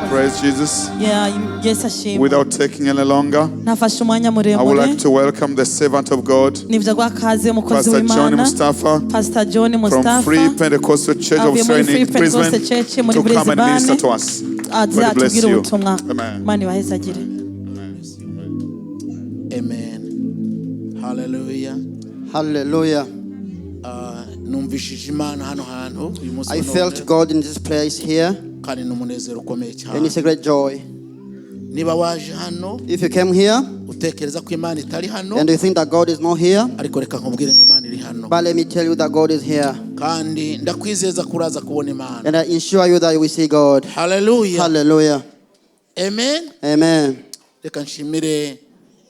Praise Jesus. Yeah, Yesu ashimwe. Without taking any longer, Ntafashe umwanya I would muremure. like to welcome the servant of God, Nibyo guha kaze umukozi Pastor John w'Imana, Mustafa Pastor John from Mustafa Free Pentecostal Church of avuye muri Australia Free in Pentecostal Brisbane Church muri to come and minister Brisbane to us. aze God bless atubwire you. ubutumwa. Amen. Imana ibahezagire. Amen, haleluya. Hallelujah. Ah, numvishije Imana hano hantu uyu munsi I wa none, felt God in this place here, kandi ni umunezero ukomeye and cyane. it's a great joy. Niba waje hano If you came here utekereza ko Imana itari hano, and you think that God is not here, ariko reka nkubwire ngo Imana iri hano, but let me tell you that God is here. kandi ndakwizeza ko uraza kubona Imana. And I ensure you that you will see God. Haleluya. Hallelujah. Amen. Amen. Reka nshimire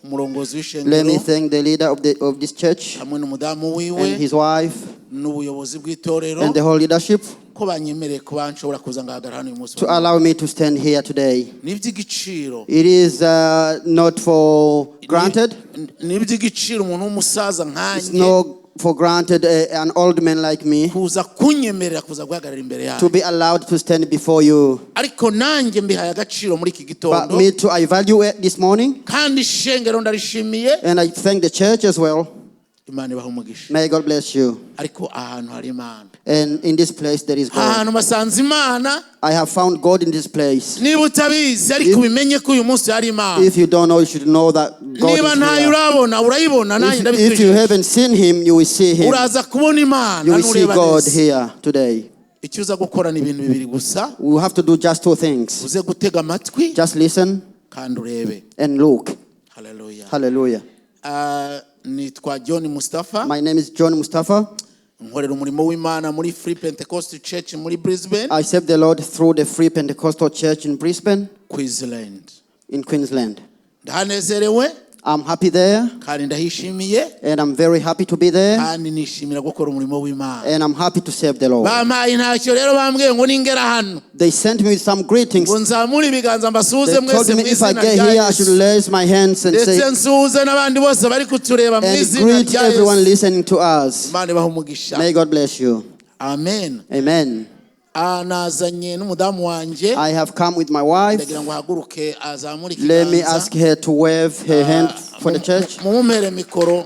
umurongozi Let w'ishengero me thank the leader of this church hamwe n'umudamu wiwe and his wife n'ubuyobozi bw'itorero and the whole leadership ko banyemereye kuba nshobora kuza ngahagarara hano uyu munsi. To allow me to stand here today. Ni iby'igiciro. It is not for granted. Ni iby'igiciro umuntu w'umusaza It's nkanjye not for granted an old man like me kuza kunyemerera kuza guhagarara imbere to yawe. Be allowed to stand before you. Ariko nanjye mbihaye agaciro muri iki But gitondo. me too, I value it this morning, Kandi ishengero ndarishimiye. And I thank the church as well. Imana ibaha umugisha. May God bless you. Ariko ahantu hari Imana, And in this place there is God. ahantu basanze Imana. I have found God in this place. Niba utabizi ariko ubimenye ko uyu munsi hari Imana. If you don't know, you should know that God Niba is ntayo here. urabona urayibona nanjye If you ndabikwishyura. Haven't seen him, you will see him. Uraza kubona Imana You will see nureba God neza. Here today. Icyo uza gukora ni ibintu bibiri gusa. We have to do just two things. Uze gutega amatwi Just listen kandi urebe. And look. Haleluya. Hallelujah. Ah, nitwa John Mustafa. My name is John Mustafa. Nkorera umurimo w'Imana muri Free Pentecost Church muri Brisbane, I serve the Lord through the Free Pentecostal Church in Brisbane, Queensland. In Queensland. Ndahanezerewe I'm happy there, kandi ndahishimiye and I'm very happy to be there, kandi nishimira gukora umurimo w'Imana. And I'm happy to serve the Lord. Bampaye intashyo rero bambwiye ngo ningera hano They sent me with some greetings. ngo nzamure ibiganza mbasuhuze They told mwese me mu if I izina get rya here, I should Yesu, raise my hands and ndetse say, nsuhuze n'abandi bose bari kutureba mu and izina greet rya everyone Yesu. Listening to us. Imana ibahe umugisha. May God bless you. Amen. Amen. Ah, nazanye n'umudamu wanjye. I have come with my wife. Ndagira ngo ahaguruke azamure Let me ikiganza. Ask her to wave her hand for the church. Mumumpere mikoro.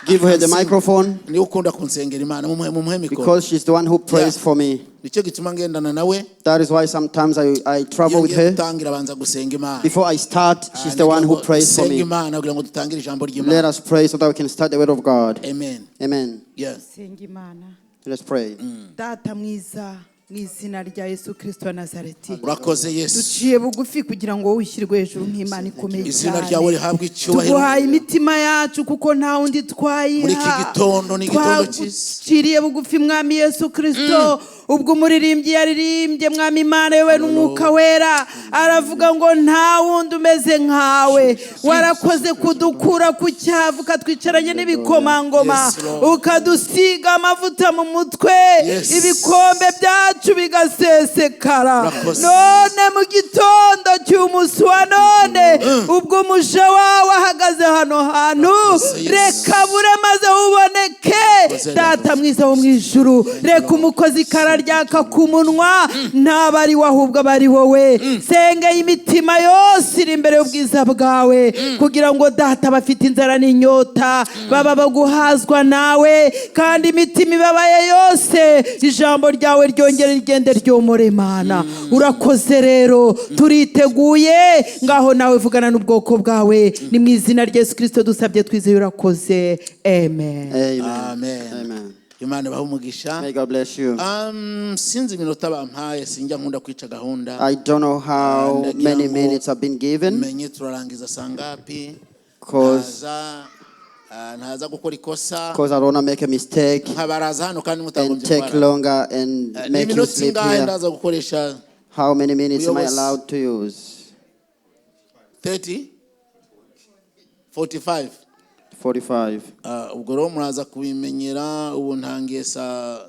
Give her the microphone Niwe ukunda kunsengera Imana, mumuhe mikoro. Because she's the one who prays Yeah. for me. Nicyo gituma ngendana nawe. That is why sometimes I travel Iyo with ngiye her. gutangira abanza gusenga Imana. Before I start, she's the one who prays for Senga me. Imana kugira ngo dutangire ijambo Let ry'Imana. us pray so that we can start the word of God. Amen. Amen. Yes. Senga Imana. Let's pray. Data mwiza, mu izina rya Yesu Kirisito wa Nazareti, Urakoze Yesu. Duciye bugufi kugira ngo wowe ushyirwe hejuru nk'Imana ikomeye Izina cyane. Ryawe rihabwe icyubahiro. Tuguhaye imitima yacu kuko nta wundi twayiha. Muri iki gitondo ni igitondo cyiza. Twaguciriye bugufi, Mwami Yesu Kirisito. Ubwo umuririmbyi yaririmbye, Mwami Imana, yewe n'Umwuka Wera aravuga ngo nta wundi umeze nkawe. Warakoze kudukura ku cyavu ukatwicaranye n'ibikomangoma, Yes, Lord. Ukadusiga amavuta mu mutwe, ibikombe byacu bigasesekara. Urakoze. None mu gitondo cy'umunsi wa none, ubwo umuja wawe ahagaze hano hantu, Urakoze, Yesu. Reka bure maze uboneke. Urakoze, Data mwiza wo mu ijuru, reka umukozi ikara ryaka ku munwa ntaba ari we ahubwo aba ari wowe. Sengeye imitima yose iri imbere y'ubwiza bwawe kugira ngo Data bafite inzara n'inyota baba baguhazwa nawe, kandi imitima ibabaye yose ijambo ryawe ryongere rigende ryomora. Imana, urakoze rero, turiteguye. Ngaho nawe vugana n'ubwoko bwawe. Ni mu izina rya Yesu Kirisito dusabye twizeye, urakoze, amen. Amen. Amen. Amen. Imana ibahe umugisha. May God bless you. Sinzi iminota bampaye, sinjya nkunda kwica gahunda. I don't know how Ndagira many ngo minutes have been given menye turarangiza saa ngapi. Because Ntaza gukora ikosa I don't want to make a mistake nkabaraza hano kandi and mutagombye take kubara. Longer and Eh, ni make you iminota sleep ingahe here. ndaza gukoresha? How many minutes am I Muyobozi. Allowed to use? 30 45. 45. Ah, ubwo rero muraza kubimenyera. Ubu ntangiye saa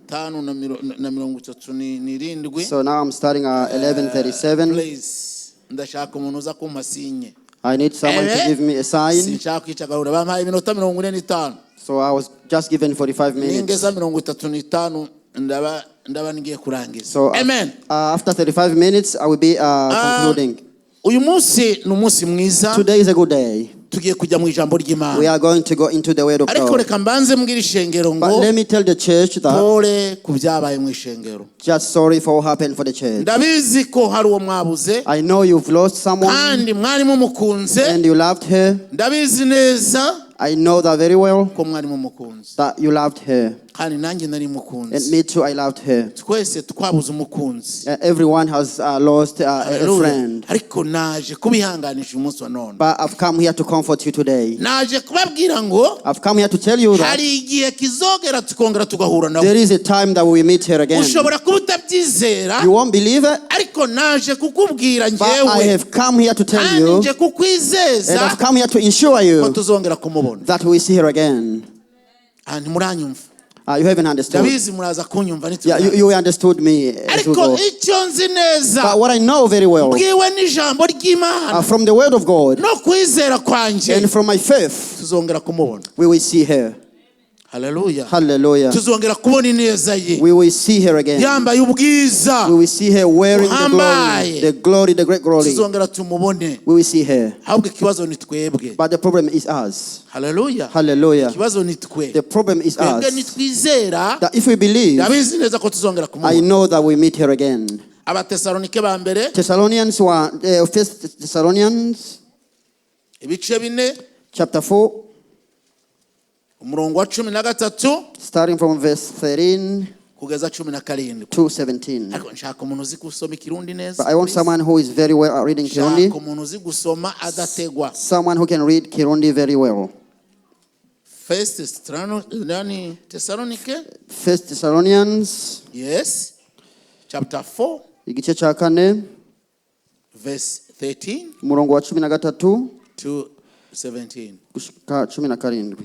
tanu na 37. So now I'm starting at 11:37. Please, ndashaka umuntu uza kumpa signe. I need someone to Eh? Give me a sign. Sinshaka kwica gahunda. Bampaye iminota 45. So I was just given 45 minutes. Ningeza 35 ndaba Ndaba ngiye kurangiza. So Amen. After 35 minutes, I will be concluding. Uyu munsi ni umunsi mwiza. Today is a good day. Tugiye kujya mu ijambo We ry'Imana. are going to go into the word of Ariko God. reka mbanze mbwira ishengero But ngo let me tell the church that pole ku byabaye mu ishengero. just sorry for what happened for the church. Ndabizi ko hari uwo mwabuze I know you've lost someone kandi mwari mumukunze. And you loved her. Ndabizi neza I know that very well ko mwari mumukunze that you loved her. kandi nanjye nari And mukunze. me too, I loved her. Twese twabuze umukunzi. Everyone has lost a Hallelujah. friend. Ariko naje kubihanganisha umunsi wa none. But I've come here to comfort you today. Naje kubabwira ngo I've come here to tell you that hari igihe kizogera tukongera tugahura nawe. there is a time that we will meet her again. Ushobora kuba utabyizera You won't believe it, ariko naje kukubwira but I njyewe have come here to tell kandi you, nje and kukwizeza I've come here to ensure ko you tuzongera kumubona. That we see her again. Ah, ntimuranyumva. You haven't understood. Ndabizi muraza kunyumva Yeah, nituganira. you understood me as we Ariko go. icyo nzi neza But what I know very well bwiwe n'ijambo ry'Imana from the word of God no kwizera kwanjye and from my faith, tuzongera kumubona. We will see her. Haleluya. Hallelujah. Tuzongera kubona ineza ye We will see her again. yambaye ubwiza. We will see her wearing the glory, Uhambaye. the glory, the great glory. Tuzongera tumubone. We will see her. Ahubwo ikibazo ni twebwe. But the problem is us. Haleluya. Hallelujah. Ikibazo ni twe. The problem is Twebwe us. nitwizera That if we believe, ndabizi neza ko tuzongera I kumubona. Know that we meet her again. Abatesalonike ba mbere Thessalonians 1, First Thessalonians ibice 4 chapter 4, umurongo wa 13 starting from verse 13 kugeza 17. To 17. Ariko nshaka umuntu uzi gusoma ikirundi neza. But I want Please. Someone who is very well at reading Kirundi, Nshaka umuntu uzi gusoma adategwa. Someone who can read Kirundi very well. First nani, Thessalonike. First Thessalonians, Yes, chapter 4 igice cya kane, verse 13 umurongo wa 13 to 17. Gushika 17.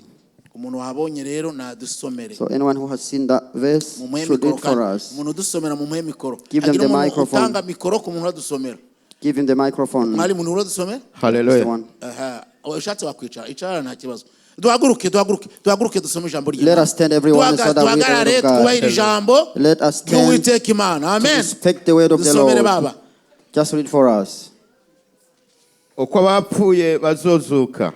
Umuntu wahabonye rero nadusomere. So anyone who has seen that verse Mumuhe should mikoro read for kandi us. umuntu udusomera mumuhe mikoro. Give them Hagira the umuntu microphone. utanga mikoro ku muntu uradusomera. Give him the microphone. Mwari muntu uradusomera. This one. Aha, ushatse wakwicara icara nta kibazo. Duhaguruke, duhaguruke, duhaguruke dusome ijambo Let ry'Imana. us stand, everyone, so that we read the Duhagarare word of God. twubahire ijambo Let us stand ry'Uwiteka Imana. to Amen. respect the word of the Dusomere Lord. baba. Just read for us. Uko abapfuye bazozuka.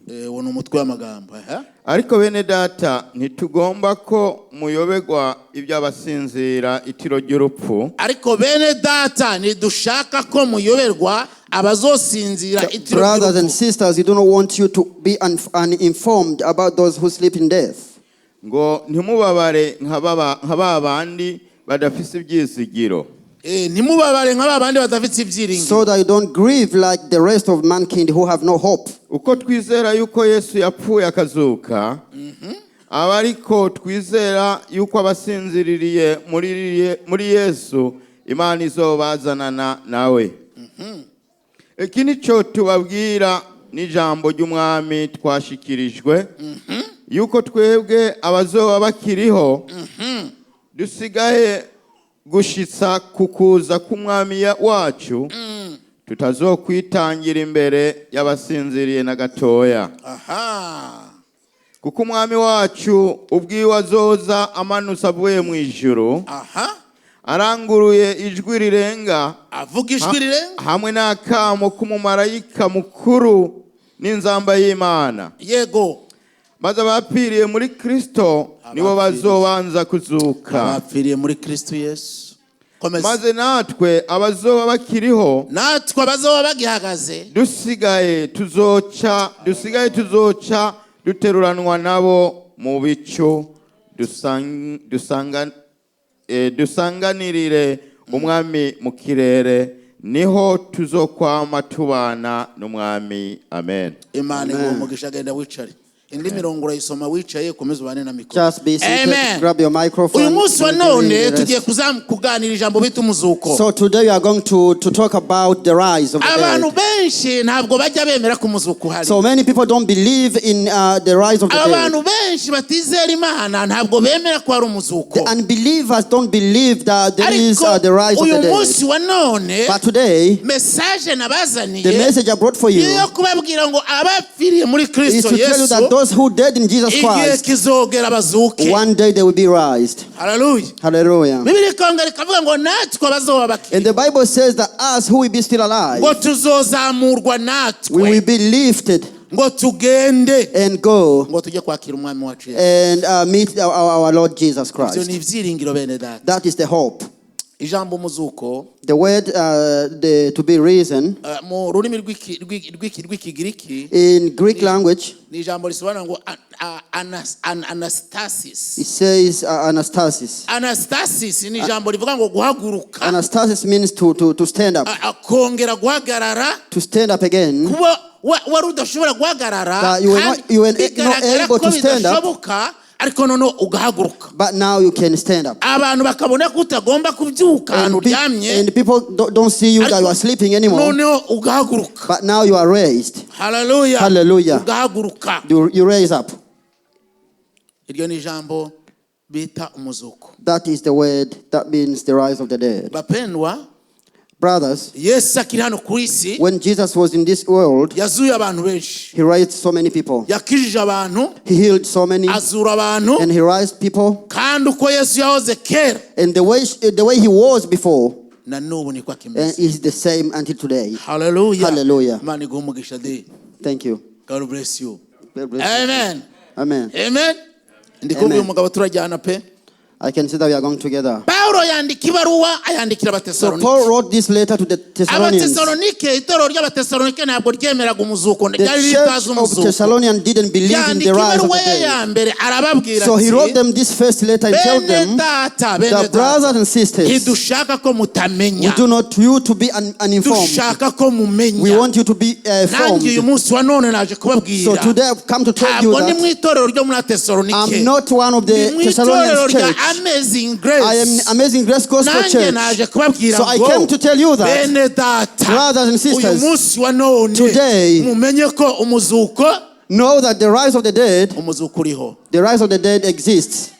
Eh, uwo ni umutwe w'amagambo. Aha. Ariko bene data ntitugomba ko muyoberwa iby'abasinzira itiro ry'urupfu Ariko bene data ntidushaka ko muyoberwa abazosinzira itiro Brothers and ry'urupfu sisters, we do not want you to be uninformed about those who sleep in death, ngo ntimubabare nka ba bandi badafise ibyizigiro. Eh, ntimubabare nka ba bandi badafite ibyiringiro. So that you don't grieve like the rest of mankind who have no hope. Uko twizera yuko Yesu yapfuye akazuka aba ariko twizera yuko abasinziririye muri Yesu Imana izobazanana nawe. Iki nicyo tubabwira n'ijambo ry'umwami twashikirijwe yuko twebwe abazoba bakiriho dusigaye gushitsa ku kuza k'umwami wacu tutazokwitangira imbere y'abasinziriye na gatoya. Aha. Kuko umwami wacu ubwiwe azoza amanutse avuye mu ijuru Aha. aranguruye ijwi rirenga Avuga ijwi rirenga hamwe n'akamo k'umumarayika mukuru n'inzamba y'Imana. Yego. Maze abapfiriye muri Kristo nibo bazobanza kuzuka. Abapfiriye muri Kristo Yesu. Komeza. Maze natwe abazoba bakiriho natwe abazoba bagihagaze dusigaye tuzoca duteruranwa nabo mu bicu dusanganirire umwami mu kirere niho tuzokwama tubana n'umwami. Amen. Imana iguhe umugisha. Agenda wicare. Indi mirongo urayisoma wicaye ukomeze ubane na mikoro. Just be seated, Amen. grab your microphone. Uyu munsi wa And read none the rest. tugiye kuganira ijambo bita umuzuko. So today we are going to talk about the rise of the Abantu dead. Benshi ntabwo bajya bemera ko umuzuko uhari. So many people don't believe in the rise of the dead. Abantu benshi batizera Imana ntabwo bemera ko hari umuzuko. The unbelievers don't believe that there is Ariko the rise of uyu the dead. Munsi wa none But today, message the nabazaniye message I brought for you niyo kubabwira ngo abapfiriye muri is Kristo to tell you Yesu that those who dead in Jesus Igihe Christ, kizogera bazuke. one day they will be raised. Haleluya. Hallelujah. Bibiliya ikongera ikavuga ngo natwe abazoba bakiri And the Bible says that us who will be still alive, ngo tuzozamurwa we natwe will be lifted ngo tugende and go ngo tujye kwakira umwami wacu Yesu. and meet our Lord Jesus Ibyo ni Christ. ibyiringiro bene data. That is the hope. Ijambo umuzuko The word to be risen mu rurimi rw'ikigiriki in Greek language, ni ijambo risobanura ngo anastasis. it says anastasis. Anastasis ni ijambo rivuga ngo guhaguruka, Anastasis means to stand up, kongera guhagarara, to stand up again. kuba wari udashobora guhagarara That you were kandi not- you were not bigaragara able ko to stand up. bidashoboka ariko noneho ugahaguruka, But now you can stand up. abantu bakabona ko utagomba kubyuka ahantu And, uryamye, and people don't see you that you are sleeping anymore. noneho ugahaguruka. But now you are raised. Haleluya. Hallelujah. Ugahaguruka. You raise up. Iryo ni ijambo bita umuzuko. That is the word that means the rise of the dead. Bapendwa, Brothers, Yesu akiri hano ku isi when Jesus was in this world, yazuye abantu benshi, he raised so many people. yakijije abantu, He healed so many, azura abantu, and he raised people. kandi uko Yesu yahoze kera And the way he was before na n'ubu niko akimeze. is the same until today. Haleluya. Hallelujah. Imana iguhe umugisha de. Thank you. God bless you. God bless you. Amen. Amen. Amen. Ndi kumva Amen. uyu mugabo turajyana pe. I can see that we are going together. Pawulo yandika ibaruwa ayandikira So Abatesalonike. Paul wrote this letter to the Thessalonians. Abatesalonike, itorero ry'Abatesalonike ntabwo ryemeraga umuzuko, The ryari church ritazi of umuzuko. Thessalonians didn't believe in the Yandika rise of ibaruwa the ye ya dead. mbere arababwira So he wrote ati them this first letter and told bene them, data, bene the brothers data, and sisters, ntidushaka ko we mutamenya, do not you to be uninformed. dushaka ko We mumenya. want you to be Nanjye uyu informed. munsi wa none naje So kubabwira, today I've come to tell you ntabwo ndi that mu itorero ryo muri Tesalonike, I'm not one of ndi the mu itorero Thessalonians rya church. Amazing I am Grace. Amazing Grace Gospel Nanjye Church. naje kubabwira So I ngo came to tell you that, bene data, brothers and uyu sisters, munsi wa none today, mumenye ko umuzuko, know that the rise of the dead, umuzuko uriho. the rise of the dead exists.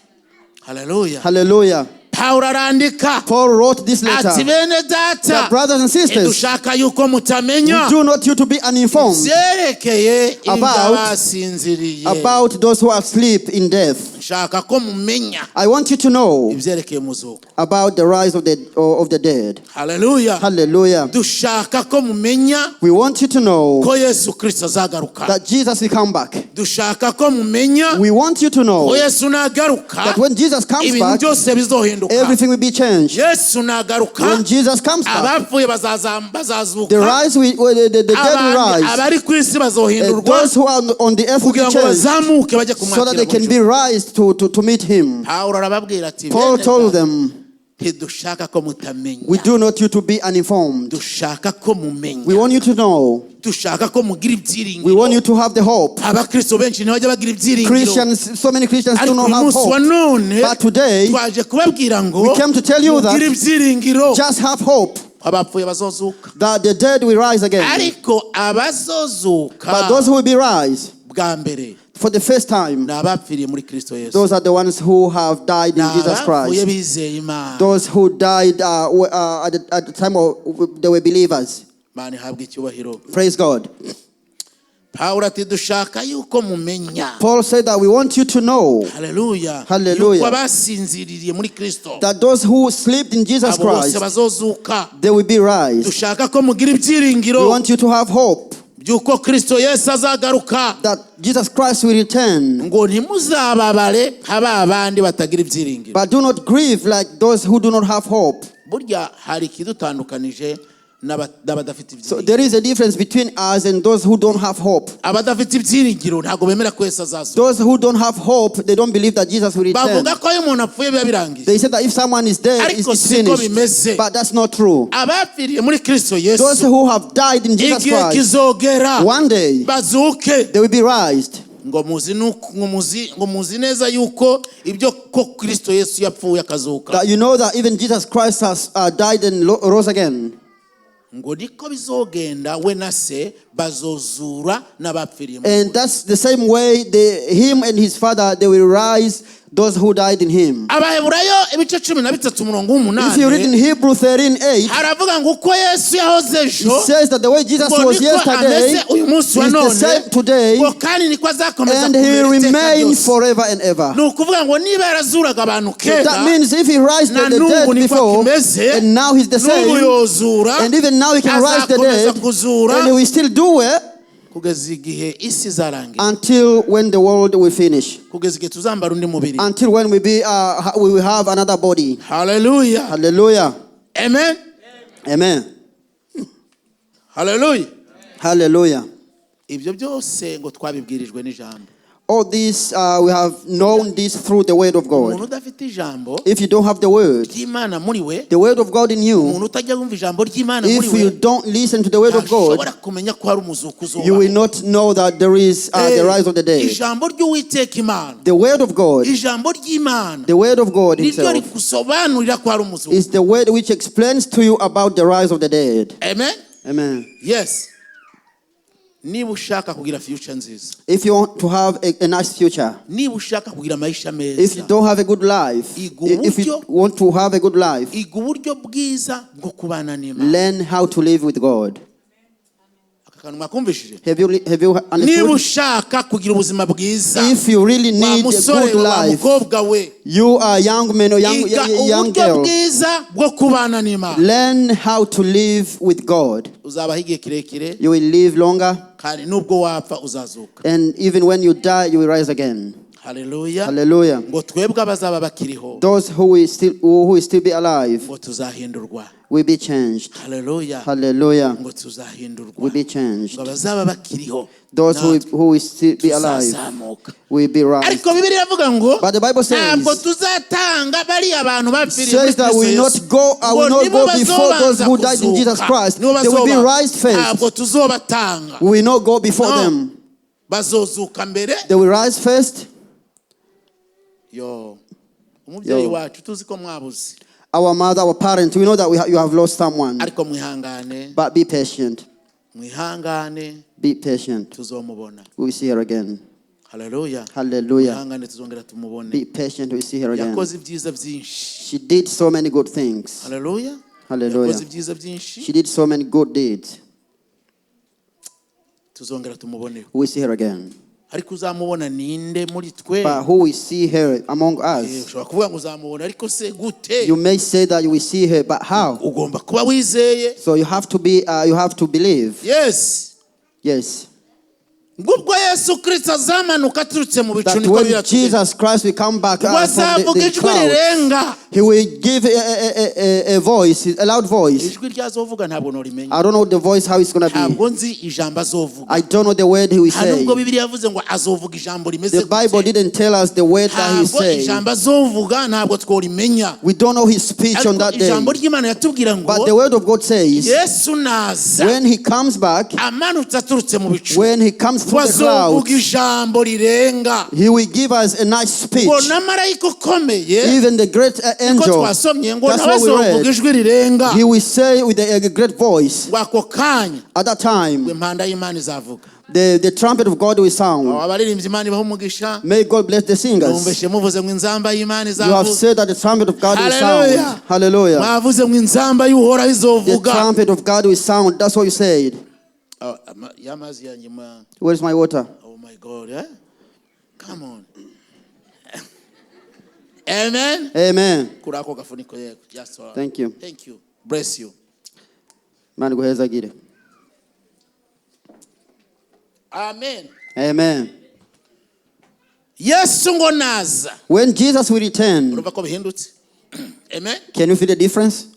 Haleluya. Hallelujah. Pawulo arandika Paul wrote this letter. ati bene data, That brothers and sisters, ntidushaka yuko mutamenya we do not you to be uninformed byerekeye About- iby'abasinziriye. about those who are asleep in death. Nshaka ko mumenya I want you to know ibyerekeye umuzuko. about the rise of the dead. Haleluya. Hallelujah. Dushaka ko mumenya We want you to know ko Yesu Kristo azagaruka. that Jesus will come back. Dushaka ko mumenya We want you to ko know Yesu nagaruka that when Jesus comes ibintu back, byose bizohinduka. everything will be changed. Yesu nagaruka When Jesus comes back, abapfuye the bazazuka, rise will, well, the dead will abandi rise. abari ku isi And bazohindurwa those who are on the earth will be kugira ngo changed bazamuke bajye so that kumwakira they mu can ijuru. be raised to meet him. Pawulo arababwira ati Paul bene told data, them, ntidushaka ko mutamenya, we do not you to be uninformed. dushaka ko We mumenya, want you to know. dushaka ko mugira We want you ibyiringiro. to have the hope. Abakristo benshi ntibajya bagira ibyiringiro, Christians, so many Christians do ariko not uyu have munsi wa hope. none But today, twaje kubabwira ngo we came to tell you that mugire ibyiringiro, just have hope abapfuye bazozuka, that the dead will rise again. ariko abazozuka But those who will be raised bwa mbere for the first time, ni abapfiriye muri Kristo Yesu, those are the ones who have died ni in Jesus abapfuye Christ. bizeye Imana. Those who died at the time of they were believers. Imana ihabwe icyubahiro. Praise God. Pawulo ati dushaka yuko mumenya, Paul said that we want you to know haleluya, Hallelujah. yuko abasinziririye muri Kristo that those who slept in Jesus abo bose Christ, bazozuka. they will be raised. Dushaka ko mugira We ibyiringiro want you to have hope by'uko Kristo Yesu azagaruka, that Jesus Christ will return. ngo ntimuzababare nka ba bandi batagira ibyiringiro. But do not grieve like those who do not have hope. Burya hari ikidutandukanije n'abadafite So ibyiringiro. there is a difference between us and those who don't have hope. Abadafite ibyiringiro ntabwo bemera ko Yesu azazuka. Those who don't have hope, they don't believe that Jesus will return. Bavuga ko iyo umuntu apfuye biba birangiye. They say that if someone is dead, Ariko it's siko bimeze. finished. But that's not true. Abapfiriye muri Kristo Those Yesu who have died in Jesus igihe Christ, kizogera one day bazuke. they will be raised. Ngo muzi nuko- ngo muzi neza yuko ibyo ko Kristo Yesu yapfuye akazuka, That you know that even Jesus Christ has died and rose again. ngo niko bizogenda we na se bazozura n'abapfiriye muri And we. that's the same way him and his father, they will rise Those who died in him. Abaheburayo ibice 13 umurongo If you read in w'umunani Hebrew 13:8, haravuga ngo uko Yesu yahoze ejo it says that the way Jesus ngo was niko yesterday ameze uyu munsi wa is the none same today, ngo kandi niko azakomeza and he kumera iteka remains ryose. forever and ever. Ni ukuvuga ngo niba yarazuraga abantu So kera that means if he raised na the n'ubu dead niko before, akimeze and now he's the n'ubu same, yozura and even now he can rise the azakomeza dead, kuzura and he will still do it kugeza igihe isi izarangira until when the world will finish, kugeza igihe tuzambara undi mubiri. Until when we will have another body. Haleluya. Hallelujah. Amen. Amen. Haleluya. Hallelujah. Ibyo byose ngo twabibwirijwe n'ijambo. All this we have known this through the word of Umuntu God. udafite ijambo If you don't have the word, ry'Imana muri we, the word of God in you, umuntu utajya wumva ijambo ry'Imana muri if we you don't listen to the word of God, ntashobora kumenya ko hari umuzuko you will uzobaho. not know that there is the rise of the dead. Ijambo ry'Uwiteka Imana, The word of God, ijambo ry'Imana the word of God niryo himself, rigusobanurira ko hari umuzuko. is the word which explains to you about the rise of the dead. Amen. Amen. Yes, niba ushaka kugira future nziza, If you want to have a nice future, niba ushaka kugira amayisha if you meza, don't have a good life, if you want to have a good life, iga uburyo bwiza bwo kubana n'Imana. Learn how to live with God. Aka kantu mwakumvishije? Have you Niba understood? ushaka kugira ubuzima bwiza, If you really wa need a musore good we, wa life, mukobwa we, you are young man or young, iga young uburyo girl. bwiza bwo kubana n'Imana. Learn how to live with God. Uzabaho igihe kirekire You will live longer, kandi nubwo wapfa uzazuka. And even when you die, you will rise again. Haleluya. Hallelujah. Ngo twebwe abazaba bakiriho Those who will still be alive ngo tuzahindurwa. Will be changed. Haleluya. Hallelujah. Ngo tuzahindurwa. Will be changed. Ngo abazaba bakiriho Those who, natwe who will still be alive tuzazamuka. Will be raised. Ariko Bibiliya iravuga ngo But the Bible says- ntabwo tuzatanga bariya bantu bapfiriye muri Says that Kristo we will Yesu. not go, I will Ngo not nibo go before those bazobanza who died in Jesus kuzuka. Christ. Nibo They will be bazoba- raised first. Ntabwo tuzobatanga. We will not go before No. them. Bazozuka mbere. They will rise first. Yo, umubyeyi Yo. wacu tuzi ko mwabuze, Our mother, our parents, we know that you have lost someone. Ariko mwihangane. But be patient. Mwihangane. Be patient. Tuzomubona. We will see her again. Haleluya. Hallelujah. Mwihangane tuzongera tumubone. Be patient. We will see her again. Yakoze ibyiza byinshi. She did so many good things. Haleluya. Hallelujah. Yakoze ibyiza byinshi. She did so many good deeds. Tuzongera tumubone. We will see her again. Ariko uzamubona ninde muri twe? But who will see her among Eh, us? ushobora kuvuga ngo uzamubona ariko se gute? You may say that you will see her, but how? Ugomba kuba wizeye. So you have to believe. Yes. Yes. Ngubwo Yesu Kristo azamanuka aturutse mu bicu That niko when biratubwira. Jesus Christ will come back Ngo from azavuga the ijwi clouds, rirenga. he will give a voice, a loud voice. Ijwi ryazovuga ntabwo norimenya. I don't know the voice, how it's going to be. Ntabwo nzi ijambo azovuga. I don't know the word he will Nta say. nubwo Bibiliya yavuze ngo azovuga ijambo rimeze The Bible gute. didn't tell us the word that he Ntabwo said. ijambo azovuga ntabwo tworimenya. We don't know his speech on Ariko that day. ijambo ry'Imana yatubwira But ngo the word of God says, Yesu naza when he comes back, amanutse aturutse mu bicu when he comes through the azovuga clouds, ijambo rirenga he will give us a nice speech. Ngo na marayika ukomeye Even the great niko angel, twasomye ngo that's nawe what we azovuga read. ijwi rirenga. He will say with a great voice Ngo ako kanya at that ngo time, impanda y'Imana izavuga. the trumpet of God will sound. Abaririmbyi Imana ibahe umugisha. May God bless the singers. Numvise muvuze ngo inzamba y'Imana You have izavuga. said that the trumpet of God will Hallelujah. sound. Hallelujah. Mwavuze ngo inzamba y'Uhoraho The izovuga. trumpet of God will sound. That's what you said. Ah, y'amazi yanjye Where's my water? Oh my God, eh? Come on. Amen. Amen. Kuri ako gafuniko yego. Yes, all right. Thank you. Thank you. Bless you. Imana iguhezagire. Amen. Amen. Yesu ngo naza. When Jesus will return, Urumva ko bihindutse? Amen. Can you feel the difference?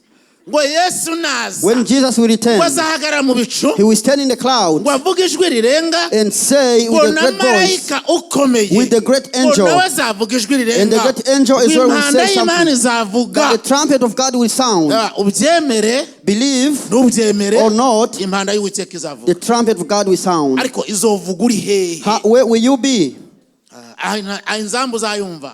Ngo Yesu naza. When Jesus will return, Ngo azahagarara mu bicu. he will stand in the cloud Ngo avuge ijwi rirenga. And say Ngo with a na great voice, marayika ukomeye. with the great Ngo angel, nawe azavuga ijwi rirenga. and the great angel as well will Ngo impanda say y'Imana something. izavuga. That the trumpet of God will sound. Ah, ubyemere Believe ntubyemere or not, impanda y'Uwiteka izavuga. The trumpet of God will sound. Ariko izovuga uri hehe? Where will you be? Ah, ah, inzamba uzayumva.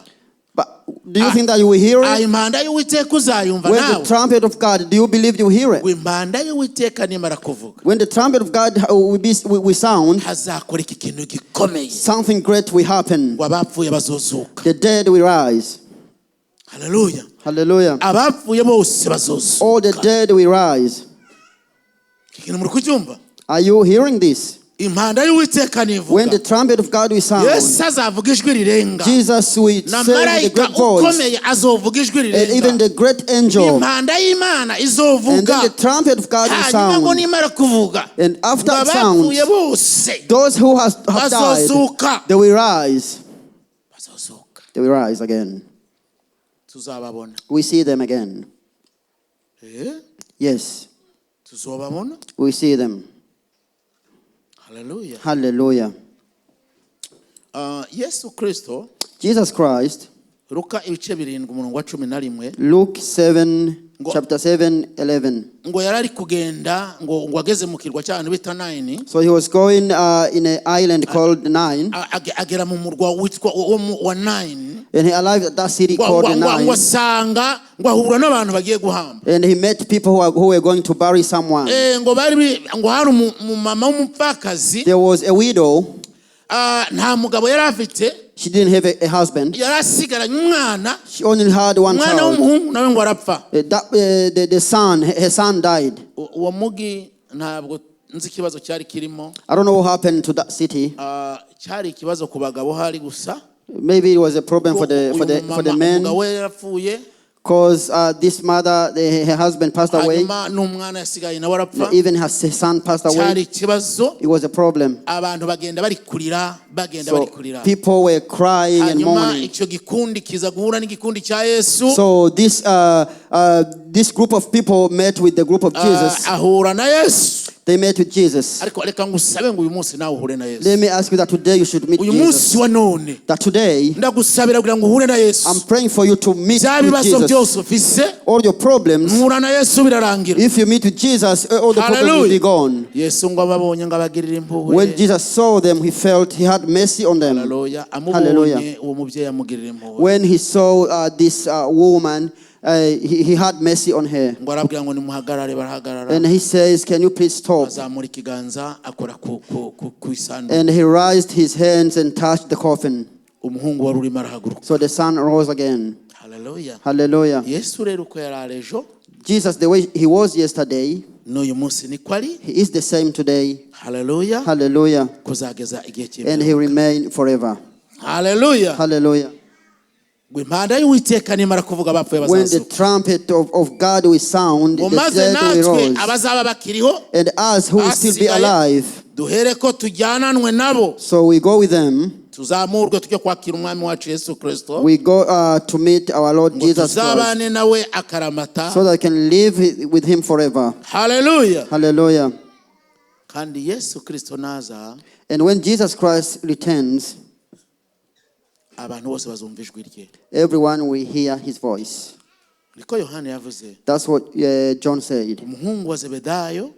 But Do you think that you will hear Ah, it? Impanda y'Uwiteka uzayumva When the nawe? trumpet of God, do you believe you hear it? Ngo impanda y'Uwiteka nimara kuvuga, When the trumpet of God will sound, hazakora iki kintu gikomeye. Something great will happen. Ngo abapfuye bazozuka. The dead will rise. Haleluya. Hallelujah. Abapfuye bose All the bazozuka. Dead will rise. Iki kintu muri kucyumva? Are you hearing this? Impanda y'Uwiteka When nivuga, the trumpet of God will sound, Yesu azavuga ijwi rirenga, Jesus will na say with a marayika great voice, ukomeye azovuga ijwi and even rirenga, the great angel, impanda y'Imana and izovuga. then the trumpet of God will Hanyuma ngo sound. nimara kuvuga, And after ngo it sounds, abapfuye bose those who have died, bazozuka. They will rise. Bazozuka. They will rise again. Tuzababona. We see them again. Eh? Yes, Tuzobabona. we see them. Haleluya. Hallelujah. Ah, Yesu Kristo, Jesus Christ, Luka ibice 7 umurongo wa 11. Luke 7, chapter 7, 11. Ngo yari ari kugenda ngo ageze mu kirwa cy'ahantu bita Nayini. So he was going in an island called Nine, Agera mu murwa witwa wa Nayini, and he arrived at that city ngo called ngo Nine, asanga ngo ahura n'abantu bagiye guhamba. And he met people who were going to bury someone. Eh, ngo bari ngo hari umumama w'umupfakazi. There was a widow. Ah, nta mugabo yari afite. She didn't have a husband. Yari asigaranye umwana. She only had one Umwana child. w'umuhungu nawe ngo arapfa. Her son died. Uwo mugi ntabwo nzi ikibazo cyari kirimo. I don't know what happened to that city. Ah, cyari ikibazo ku bagabo hari gusa. Maybe it was a problem for the Uyu for the for the mumama, men, umugabo we yarapfuye. Because this mother, her husband passed away. Hanyuma n'umwana yasigaye nawe arapfa. Even her son passed Cyari away. ikibazo. It was a problem. Abantu bagenda bari kurira, bagenda So bari kurira. People were crying and Hanyuma mourning. icyo gikundi kiza guhura n'igikundi cya Yesu. So this group of people met with the group of Ah, Jesus. ahura na Yesu. They met with Jesus. Ariko reka ngusabe ngo uyu munsi nawe uhure na Yesu. Let me ask you that today you should meet Uyu Jesus. munsi wa none, That today ndagusabira kugira ngo uhure na Yesu. I'm praying for you to meet Bya with bibazo Jesus. byose ufise, All your problems, muhura na Yesu birarangira. if you meet with Jesus, all the problems will be Hallelujah. gone. Yesu ngo ababonye ngo abagirire impuhwe. When Jesus saw them, he felt he had mercy on them. Haleluya. Hallelujah. Amubonye uwo mubyeyi amugirira impuhwe. When he saw this woman, he had mercy on her. Ngo arabwira ngo nimuhagarare, barahagarara. And he says, "Can you please stop?" Azamura ikiganza akora ku isanduku. And he raised his hands and touched the coffin. Umuhungu wari urimo arahaguruka. So the son rose again. Haleluya. Hallelujah. Yesu rero uko yari ari ejo, Jesus, the way he was yesterday, n'uyu munsi niko ari. he is the same today. Haleluya. Hallelujah. Kuzageza igihe And he cy'imperuka. remain forever. Haleluya. Hallelujah. Ngo impanda y'Uwiteka nimara kuvuga abapfuye When the bazazuka. Trumpet of God will sound, Ngo the maze dead will natwe rise. abazaba bakiriho And us who will still be basigaye, alive, duhere ko tujyananwe nabo, so we go with them. tuzamurwe tujye kwakira umwami wacu Yesu Kristo, We go to meet our Lord ngo Jesus Christ, tuzabane nawe akaramata. So that we can live with him forever. Haleluya. Hallelujah. Kandi Yesu Kristo naza, And when Jesus Christ returns, abantu bose bazumva ijwi rye. Everyone will hear his voice. Niko Yohana yavuze. That's what John said. Umuhungu wa Zebedayo.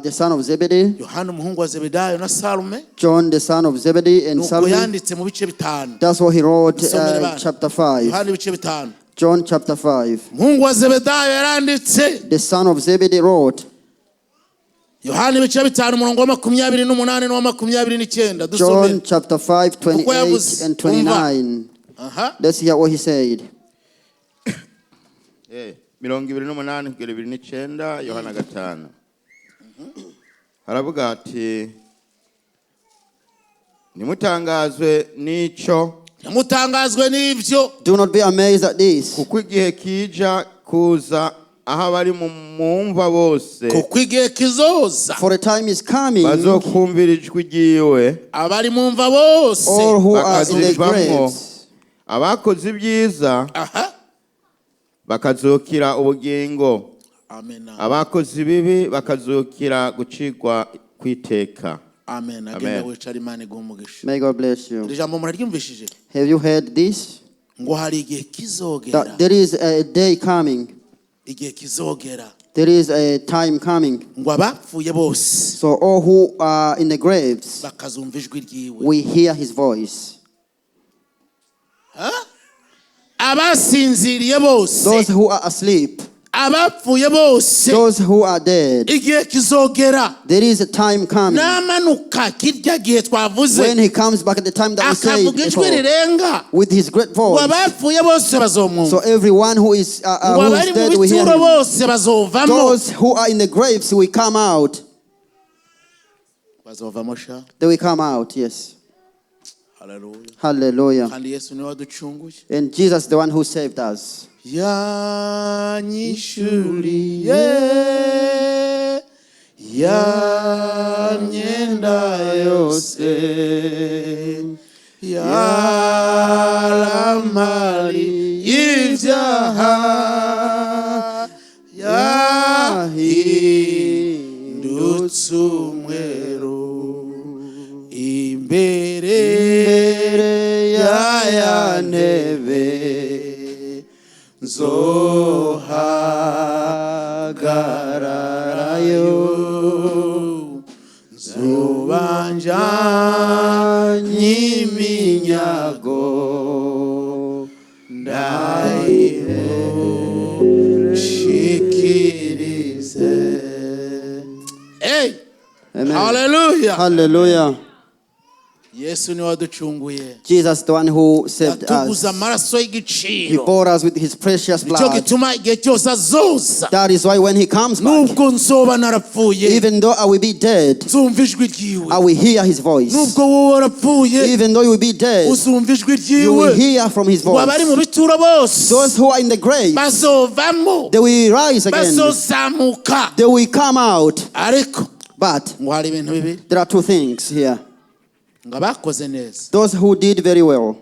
The son of Zebedee, Yohana umuhungu wa Zebedayo na Salume. John, the son of Zebedee and Nuko Salome. yanditse mu bice 5. That's what he wrote, Dusomere bana. chapter 5. Yohana ibice 5. John chapter 5. Umuhungu wa Zebedayo yaranditse. The son of Zebedee wrote. Yohana ibice 5 umurongo wa 28 n'uwa 29, dusomere. John chapter 5, Kuko 28 yavuze. and 29. Aha. Let's hear what he said. 28 kugera 29, Yohana 5, haravuga ati ntimutangazwe n'icyo. Ntimutangazwe n'ibyo. Do not be amazed at this, Kuko igihe kija kuza aho abari mu mva bose Kuko igihe kizoza, for a time is coming, bazokumvira ijwi ryiwe, abari mu mva bose all who are in the bakazivamwo, graves, abakoze ibyiza aha bakazukira ubugingo, Amen. Abakoze ibibi bakazukira gucirwa kwiteka. Amen. Agenda Amen. wicara, Imana iguhe umugisha. May God bless you. Iri jambo muraryumvishije? Have you heard this? Ngo hari igihe kizogera. That there is a day coming. Igihe kizogera. There is a time coming. Ngo abapfuye bose So all who are in the graves, bakazumva ijwi ryiwe. We hear his voice. Abasinziriye bose, Those who are asleep, abapfuye bose, those who are dead. Igihe kizogera There is a time coming namanuka kirya gihe twavuze, when he comes back at the time that we said akavuga ijwi before, rirenga, with his great ngo voice. abapfuye bose bazomwumva, So everyone ngo who is abari mu dead will hear bituro him. bose bazovamo. Those who are in the graves will come out. Bazovamo sha. They will come out, yes. Haleluya. Hallelujah. Kandi Yesu niwe waducunguye. And Jesus, the one who saved us. Yanyishuriye ya myenda yose yaramari y'ibyaha yahindutse umweru imbere ya ntebe nzohagararayo nzobanja nyiminyago ndayimushikirize. Hey! Amen. Hallelujah. Hallelujah. Yesu niwe waducunguye. Jesus, the one who saved Yatuguze us. amaraso He y'igiciro. bought us with his precious Nicyo blood. gituma igihe cyose azoza, That is why when he comes back, nubwo nzoba narapfuye, even though I will be dead, nzumva ijwi ryiwe. I will hear his voice. Nubwo wowe warapfuye, Even though you will be dead, uzumva ijwi you will ryiwe. hear from his Ngo abari mu voice. bituro bose Those who are in the grave, bazovamo, they will rise again. bazozamuka. They will come out. Ariko But ngo hari ibintu bibiri, there are two things here. Ngo abakoze neza, Those who did very well,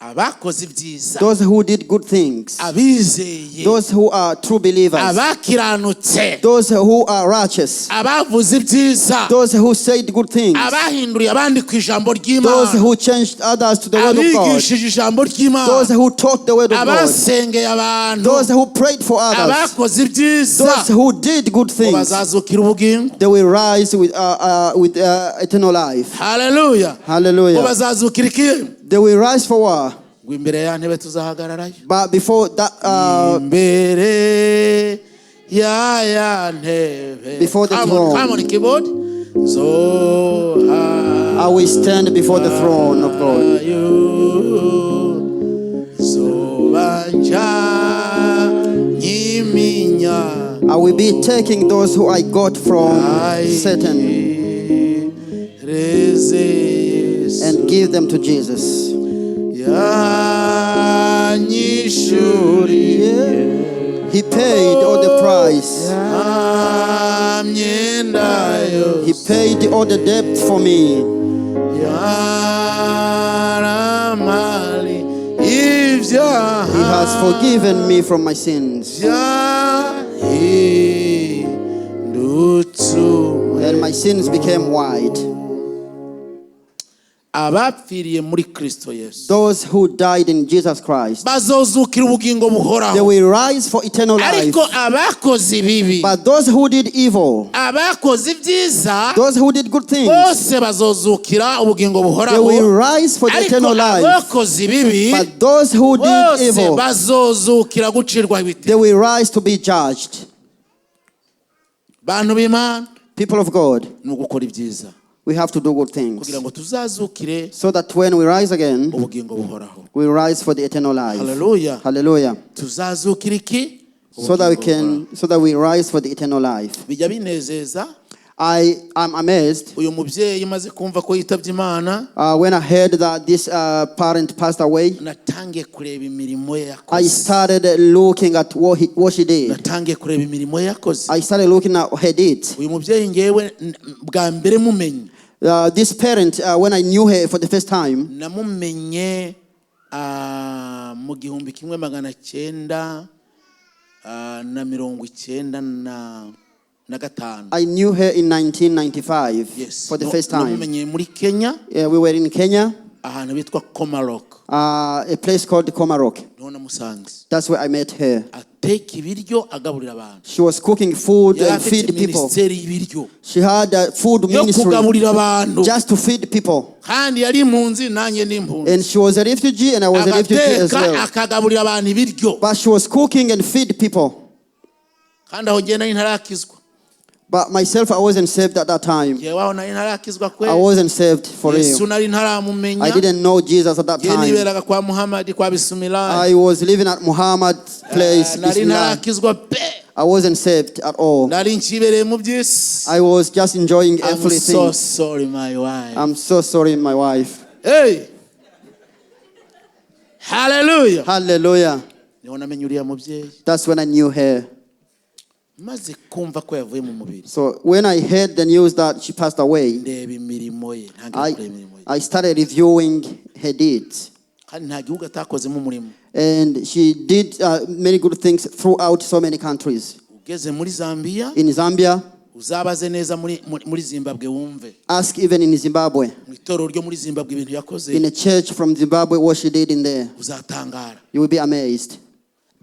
abakoze ibyiza, those who did good things, abizeye, those who are true believers, abakiranutse, those who are righteous, abavuze ibyiza, those who said good things, abahinduriye abandi ku ijambo those ry'Imana, who changed others to the word of God, abigishije ijambo those ry'Imana, who taught the word of God, abasengeye abantu, those who prayed for others, abakoze ibyiza, those who did good ngo things, bazazukira ubugingo. They will rise with eternal life. Haleluya. Ngo Hallelujah. bazazukira iki? They will rise for what? Ngo imbere ya ntebe tuzahagararayo, But before that, imbere ya ntebe. Before the Come on, throne. come on, keyboard. I will stand before the throne of God. Zobanja nyiminya I will be taking those who I got from Satan Reze Yesu. And give them to Jesus. Yanyishuriye He paid all the price. myenda He yose paid all the debt for me. yaramali ibyaha He has forgiven me from my sins. Byahindutse And my sins became white. Abapfiriye muri Kristo Yesu Those who died in Jesus Christ, bazozukira ubugingo they buhoraho. will rise for eternal life. Ariko abakoze ibibi, But those who did evil, abakoze ibyiza those who did good things, bose bazozukira ubugingo they buhoraho, will rise for the ariko eternal life. abakoze ibibi But those who did bose evil, bazozukira gucirwa ibiti. They will rise to be judged. Bantu b'Imana, People of God, ni ugukora ibyiza we have to do good things kugira ngo tuzazukire so that when we rise again, ubugingo buhoraho. We rise for the eternal life. Haleluya. Hallelujah. Tuzazukira iki? So that we Ubugingo can, so that we rise for the eternal life. buhoraho. Bijya binezeza I am amazed uyu mubyeyi umaze kumva ko yitabye Imana, when I heard that this parent passed away. Natangiye kureba imirimo ye I yakoze. started looking at what she did. Natangiye kureba imirimo ye yakoze. I started looking at her deeds. Uyu mubyeyi ngewe bwa mbere mumenye, This parent, when I knew her for the first time, namumenye mu gihumbi kimwe magana cyenda na mirongo icyenda na gatanu. I knew her in 1995 Yes. for the No- first time. Namumenye muri Kenya, Yeah, we were in Kenya, ahantu bitwa Komarok. A place called Komarok. Niho namusanze. That's where I met her. Ateka ibiryo, agaburira abantu. She was cooking food Yari and afite feed people. minisiteri y'ibiryo She had a food yo ministry kugaburira abantu. just to feed people. Kandi yari impunzi, nanjye ni impunzi. And she was a refugee and I was a refugee as Agateka, well. akagaburira abantu ibiryo. But she was cooking and feed people. Kandi aho ngenda nari ntarakizwa. But myself, I wasn't saved at that time. Njyewe aho nari ntarakizwa I kweli. wasn't saved for Yesu real. nari ntaramumenya. I didn't know Jesus at that Njye time. niberaga kwa Muhamadi, kwa Bismillah. I was living at Muhammad's place. Nari Bismillah. ntarakizwa pe. I wasn't saved at all. Nari nkibereye mu by'isi. I was just enjoying I'm so everything. sorry, my wife. I'm so sorry, my wife. Hey, hallelujah. Hallelujah. Niho namenye uriya mubyeyi. That's when I knew her. Maze kumva ko yavuye mu mubiri, So when I heard the news that she passed away, ndeba imirimo ye, ntangira I, kureba imirimo ye. I started reviewing her deeds. Kandi nta gihugu atakozemo umurimo. And she did many good things throughout so many countries. Ugeze muri Zambia, In Zambia, uzabaze neza muri Zimbabwe wumve. Ask even in Zimbabwe, Mu itorero ryo muri Zimbabwe ibintu yakoze, in a church from Zimbabwe, what she did in there. uzatangara. You will be amazed.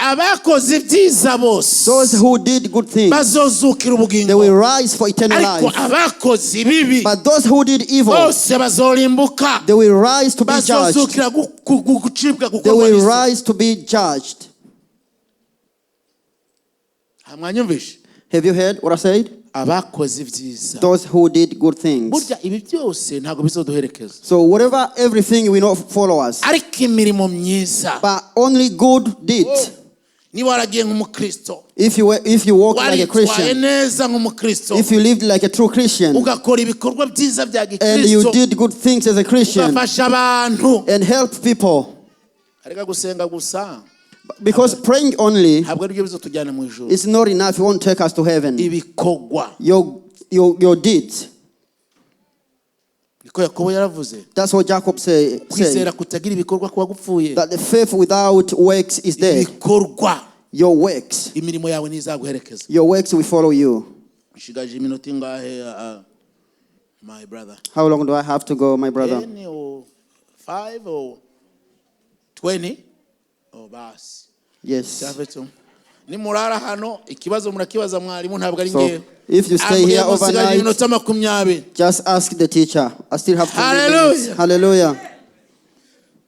Abakoze ibyiza bose Those who did good things, bazozukira they ubugingo, will rise for eternal ariko life. abakoze ibibi But those who did evil, bose bazorimbuka. they will rise to be judged. Bazozukira gucibwa, They gukorwa will n'isoni. rise to be judged. Ha, mwanyumvishe? Have you heard what I said? Abakoze ibyiza. Those who did good things. Burya ibi byose ntabwo bizoduherekeza, So whatever, everything will not follow us, ariko imirimo myiza. but only good deeds. Niba waragiye nk'umukristo, If you walk like a waritwaye Christian, neza nk'umukristo, if you lived like a true Christian, ugakora ibikorwa byiza bya and you gikristo, did good things as a Christian, ugafasha abantu, and help people, areka gusenga gusa, because praying only ntabwo aribyo bizotujyana mu ijuru. is not enough. It won't take us to heaven. Ibikorwa. Your deeds. Niko Yakobo yaravuze. That's what Jacob Kwizera said. kutagira ibikorwa kuba gupfuye. That the faith without works is dead. Ibikorwa. Your works. Imirimo yawe ntizaguherekeza. Your works will follow you. Nshigaje iminota ingahe, my brother? How long do I have to go, my brother? 10 or 5 or 20? Oh, basi. Yes. Cyafetso. Nimurara hano ikibazo murakibaza mwarimu, ntabwo ari So, ngewe. if you stay Ambwiye here ngo nsigaje overnight- iminota 20. Just ask the teacher. I still have 20 Hallelujah. minutes. Hallelujah.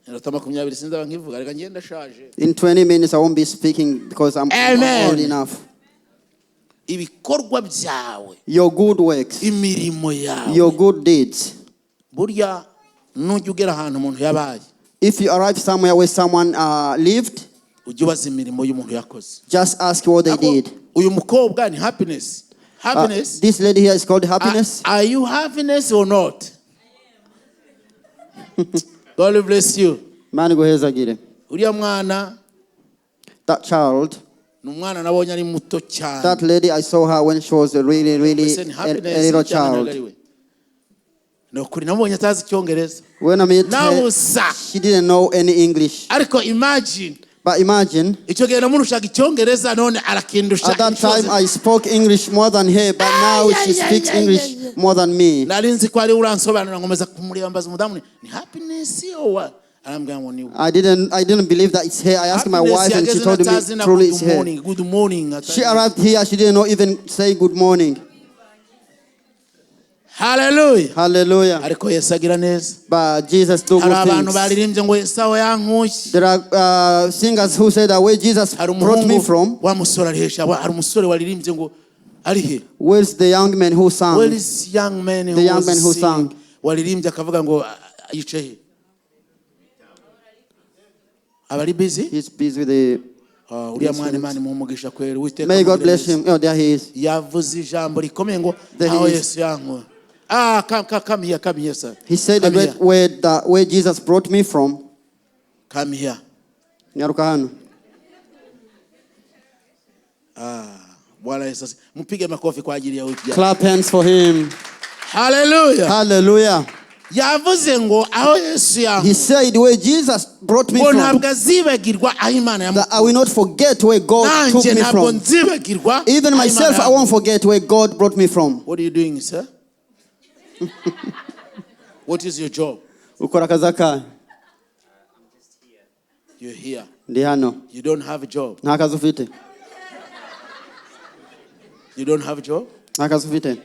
Iminota 20 sinzaba nkivuga, reka ngende ndashaje. In 20 minutes, I won't be speaking because I'm Amen. old enough. Ibikorwa byawe, Your good works, imirimo yawe. your good deeds. Burya nujya ugera ahantu umuntu yabaye, If you arrive somewhere where someone lived, ujye ubaza imirimo y'umuntu yakoze. just ask what they Ako, did. uyu mukobwa ni Happiness. Happiness. This lady here is called Happiness. Are you happiness or not? God bless you. Mani guhezagire. Uriya mwana That child, ni umwana nabonye ari muto cyane. that lady, I saw her when she was a really, really Mbese ni a Happiness little cyangwa ntabwo child. ari we? Ni ukuri namubonye atazi icyongereza. When I met her, Nabusa. she didn't know any English. Ariko imagine, But imagine, icyo gihe namurushaga icyongereza, none arakindusha at that inshuro time I spoke English more than her, but now she speaks English more than me. Nari nzi ko ari we uransobanurira, nkomeza kumureba, mbaza umudamu ni Happiness yowa, arambwira ngo ni we. I didn't believe that it's her. I asked my Happiness wife and she yageze told me natazi na truly good it's her. morning, good morning, She arrived here, she didn't know even say good morning. Hallelujah. Hallelujah. Ariko Yesu agira neza. But Jesus do Hari good abantu things. baririmbye ngo Yesu aho yankuye. There are singers who say that where Jesus Hari brought me umuhungu from, wa musore arihesha, hari umusore waririmbye ngo ari he? where's the young man who sang? Where is young man who The young was man who singing? sang. Waririmbye akavuga ngo ah, ah, yicaye he? Abari busy. He's busy with the. Ah, uriya mwana Imana imuhe umugisha kwera, Uwiteka May God amugire bless neza. him. Oh, there he is. Yavuze ijambo rikomeye ngo There he aho is. Yesu yankuye. Ah, come, come, come here, come here, sir. He said a Come great here. word that where Jesus brought me from. Come here. Nyaruka hano. Bwana Yesu mpige makofi kwa ajili ya huyu kijana. Clap hands for him. Hallelujah. Hallelujah. Yavuze ngo aho Yesu He yankuye, said where Jesus brought me ngo from, ntabwo azibagirwa aho Imana that yamukuye. I will not forget where God took Nanjye me ntabwo from. nzibagirwa Even aho Imana myself, I yamukuye. won't forget where God brought me from. What are you doing, sir? What is your job? Ukora akazi akahe? You're here. Ndi hano. You don't have a job. Nta kazi ufite. You don't have a job. Nta kazi ufite.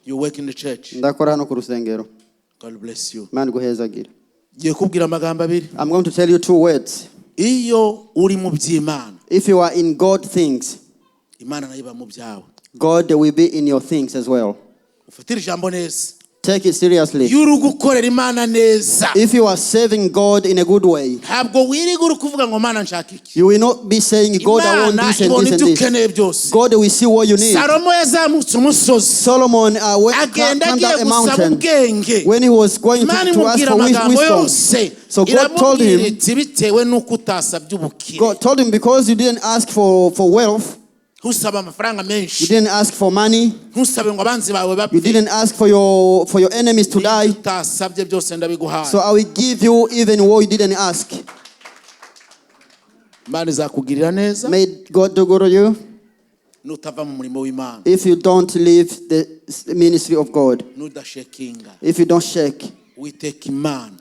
You work in the church. Ndakora hano ku rusengero. God bless you. Imana iguhezagire. Ngiye kubwira amagambo abiri. I'm going to tell you two words. Iyo uri mu by'Imana, If you are in God things, Imana nayo iba mu byawe. God will be in your things as well. Ufatire ijambo neza. Take it seriously. Iyo uri gukorera Imana neza, If you are serving God in a good way, ntabwo wirirwa uri kuvuga ngo Mana nshaka iki. you will not be saying, God, I want Imana this and ibona this ibyo and this. ukeneye byose. God will see what you need. Salomo yazamutse umusozi, Solomon went, agenda climbed agiye up a gusaba mountain ubwenge. when he was going Imana to ask imubwira for amagambo wisdom. yose, So God told iramubwira him, iti bitewe n'uko utasabye ubukire, God told him, because you didn't ask for wealth, ntusabe amafaranga you menshi, didn't ask for money, ntusabe ngo abanzi bawe you bapfe, didn't ask for your enemies to ibyo die. utasabye byose ndabiguhaye. So I will give you even what you didn't ask. Imana izakugirira neza May God do good to you nutava mu murimo w'Imana, if you don't leave the ministry of God, nudashekinga. if you don't shake Uwiteka Imana,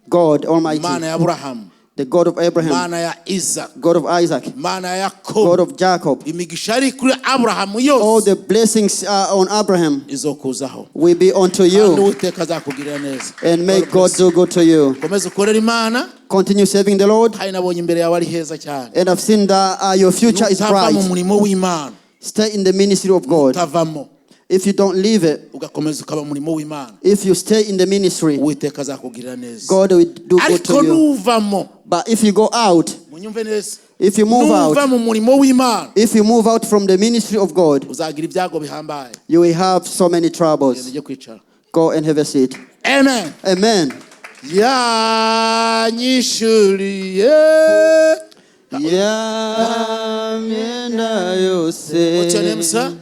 God Almighty, Imana ya Aburahamu, the God of Abraham, Imana ya Isaka, God of Isaac, Imana ya God Yakobo, of Jacob. imigisha yari kuri Aburahamu All yose the blessings on Abraham izokuzaho, will be unto kandi you, Uwiteka azakugirira neza. and may God God bless you. do good to you. Komeza ukorere Imana, Continue serving the Lord, kandi nabonye imbere yawe ari heza cyane. and I've seen that your future is Nutava mu bright. murimo w'Imana, Stay in the ministry of God. utavamo If you don't leave it, ugakomeza ukaba mu murimo w'Imana, if you stay in the ministry, Uwiteka azakugirira neza. God will do good Ariko to you. nuvamo, But if you go out, munyumve neza, if you move nuva out, mu murimo w'Imana, if you move out from the ministry of God, uzagira ibyago bihambaye. you will have so many troubles. Ujye kwicara. Go and have a seat. Amen. Amen. Yanyishuriye. Ya myenda yose What's your name, sir?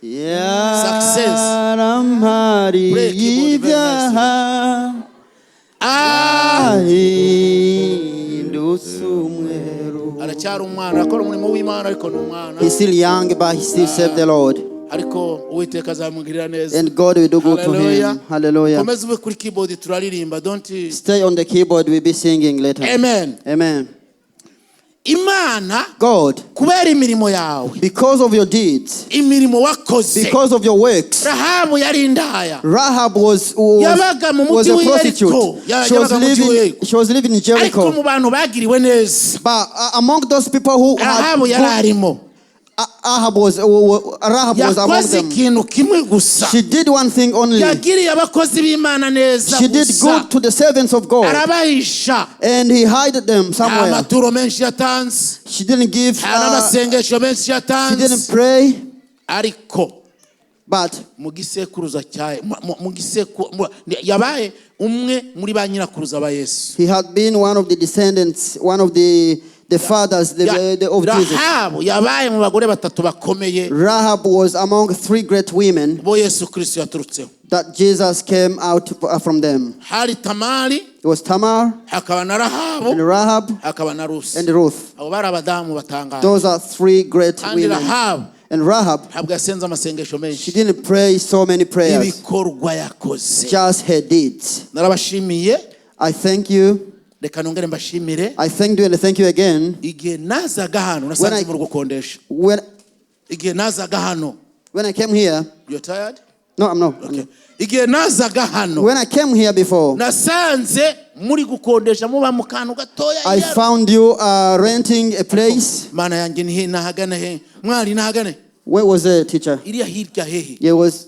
Success. yarampariye Play keyboard very ibyaha Ah, ahindutse umweru. aracyari umwana, akora umurimo w'Imana ariko ni umwana. He's still young, but he still served the Lord. Ariko Uwiteka azamugirira neza. And God will do good to Hallelujah. him. Hallelujah. Komeza ube kuri keyboard turaririmba. Don't. Stay on the keyboard, we'll be singing later. Amen. Amen. Imana God, kubera imirimo yawe, because of your deeds, imirimo wakoze. because of your works, Rahabu yari indaya. Rahab was Yabaga mu was mujyi a w'i prostitute. Yeriko. She was Yabaga mu mujyi w'i living, Yeriko. she was living in Ariko mu Jericho. bantu bagiriwe neza, But among those people who had, Rahabu yari arimo. Ahab was, Rahab was among Yakoze them. ikintu kimwe gusa. She did one thing only. Yagiriye abakozi b'Imana neza She did gusa. good to the servants of God, Arabahisha. and he hid them Nta somewhere. maturo menshi yatanze, She didn't give. nta n'amasengesho menshi She didn't yatanze, pray, ariko but mu gisekuruza cya mu giseku yabaye umwe muri ba nyirakuruza ba Yesu. he had been one of the descendants, one of the fathers of Jesus. Rahabu yabaye mu bagore batatu bakomeye Rahab was among three great women bo Yesu Kristo yaturutseho. that Jesus came out from them. Hari Tamari, It was Tamar hakaba na Rahabu, and Rahab hakaba na Rusi. and Ruth. Abo bari abadamu batangaje. Those are three great Kandi women. Rahabu And Rahab, ntabwo yasenze amasengesho she menshi, didn't pray so many prayers, ibikorwa yakoze. just her deeds. Narabashimiye, I thank you. reka nongere mbashimire. I thank you and I thank you again. Igihe nazaga hano nasanze muri gukondesha. When, Igihe nazaga hano, when I came here, you're tired? no, I'm not. Okay. Igihe nazaga hano When I came here before, nasanze muri gukondesha muba mu kantu gatoya. I found you renting a place. Mana yanjye ni he nahagana he mwari nahagane Where was the teacher? iriya hirya hehe It was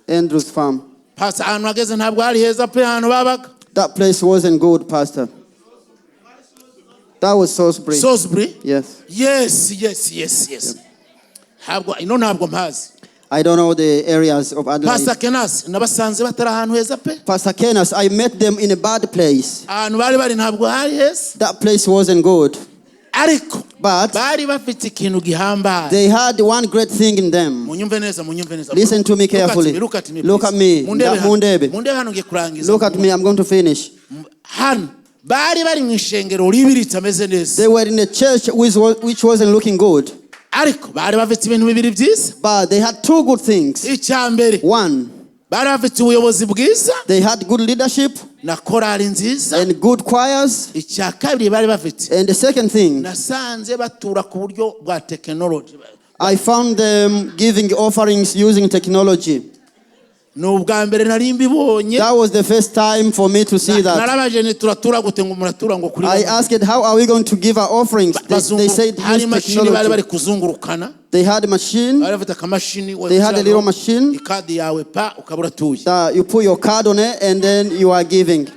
Andrew's farm. pasi ahantu hageze ntabwo hari heza pe ahantu babaga. That place wasn't good, Pastor. That was Salisbury. Salisbury? Yes. Yes, yes, yes, yes. Ntabwo ino ntabwo mpazi. I don't know the areas of Adelaide. Pastor Kenas nabasanze batari ahantu heza pe. Pastor Kenas, I met them in a bad place. Ahantu bari bari ntabwo hari heza. That place wasn't good. Ariko But bari bafite ikintu gihambaye. they had one great thing in them. Munyumve neza, munyumve neza. Listen to me Look at carefully. me, look at me, Look please. at me. Mundebe hano. Mundebe. Mundebe hano ngiye kurangiza. Look at me, I'm going to finish. Hano bari bari mu ishengero ribiritse ameze neza. They were in a church which wasn't looking good. Ariko bari bafite ibintu bibiri byiza. But they had two good things. Icya mbere One, Bari bafite ubuyobozi bwiza They had good leadership na korali nziza. and good choirs. Icya kabiri bari bafite, And the second thing, nasanze batura ku buryo bwa tekinoloji. I found them giving offerings using technology. Ni ubwa mbere nari mbibonye. That was the first time for me to see that. Narabaje nti turatura gute, ngo muratura ngo kuri I asked, how are we going to give our offerings? They said, hari use imashini bari bari technology. kuzungurukana. They had a machine Bari bafite akamashini. They had a little machine. Ikadi yawe pa ukaba uratuye. That you put your card on it and then you are giving.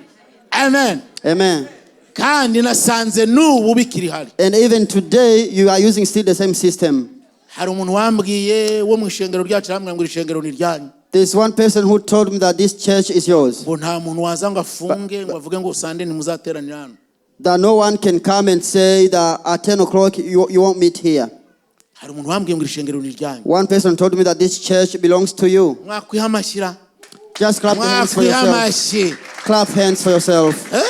Amen. Amen. Kandi nasanze n'ubu bikiri hari. And even today, you are using still the same system. Hari umuntu wambwiye wo mu ishengero ryacu, arambwira ngo iri shengero ni iryanyu. There's one person who told me that this church is yours. Ngo nta muntu waza ngo afunge ngo avuge ngo Sunday ntimuzateranira hano. That no one can come and say that at 10 o'clock you won't meet here. Hari umuntu wambwiye ngo iri shengero ni iryanyu. One person told me that this church belongs to you. Mwakwiha amashyira. Just clap the hands for Mwakwiha yourself. amashyi. Clap hands for yourself. Eh?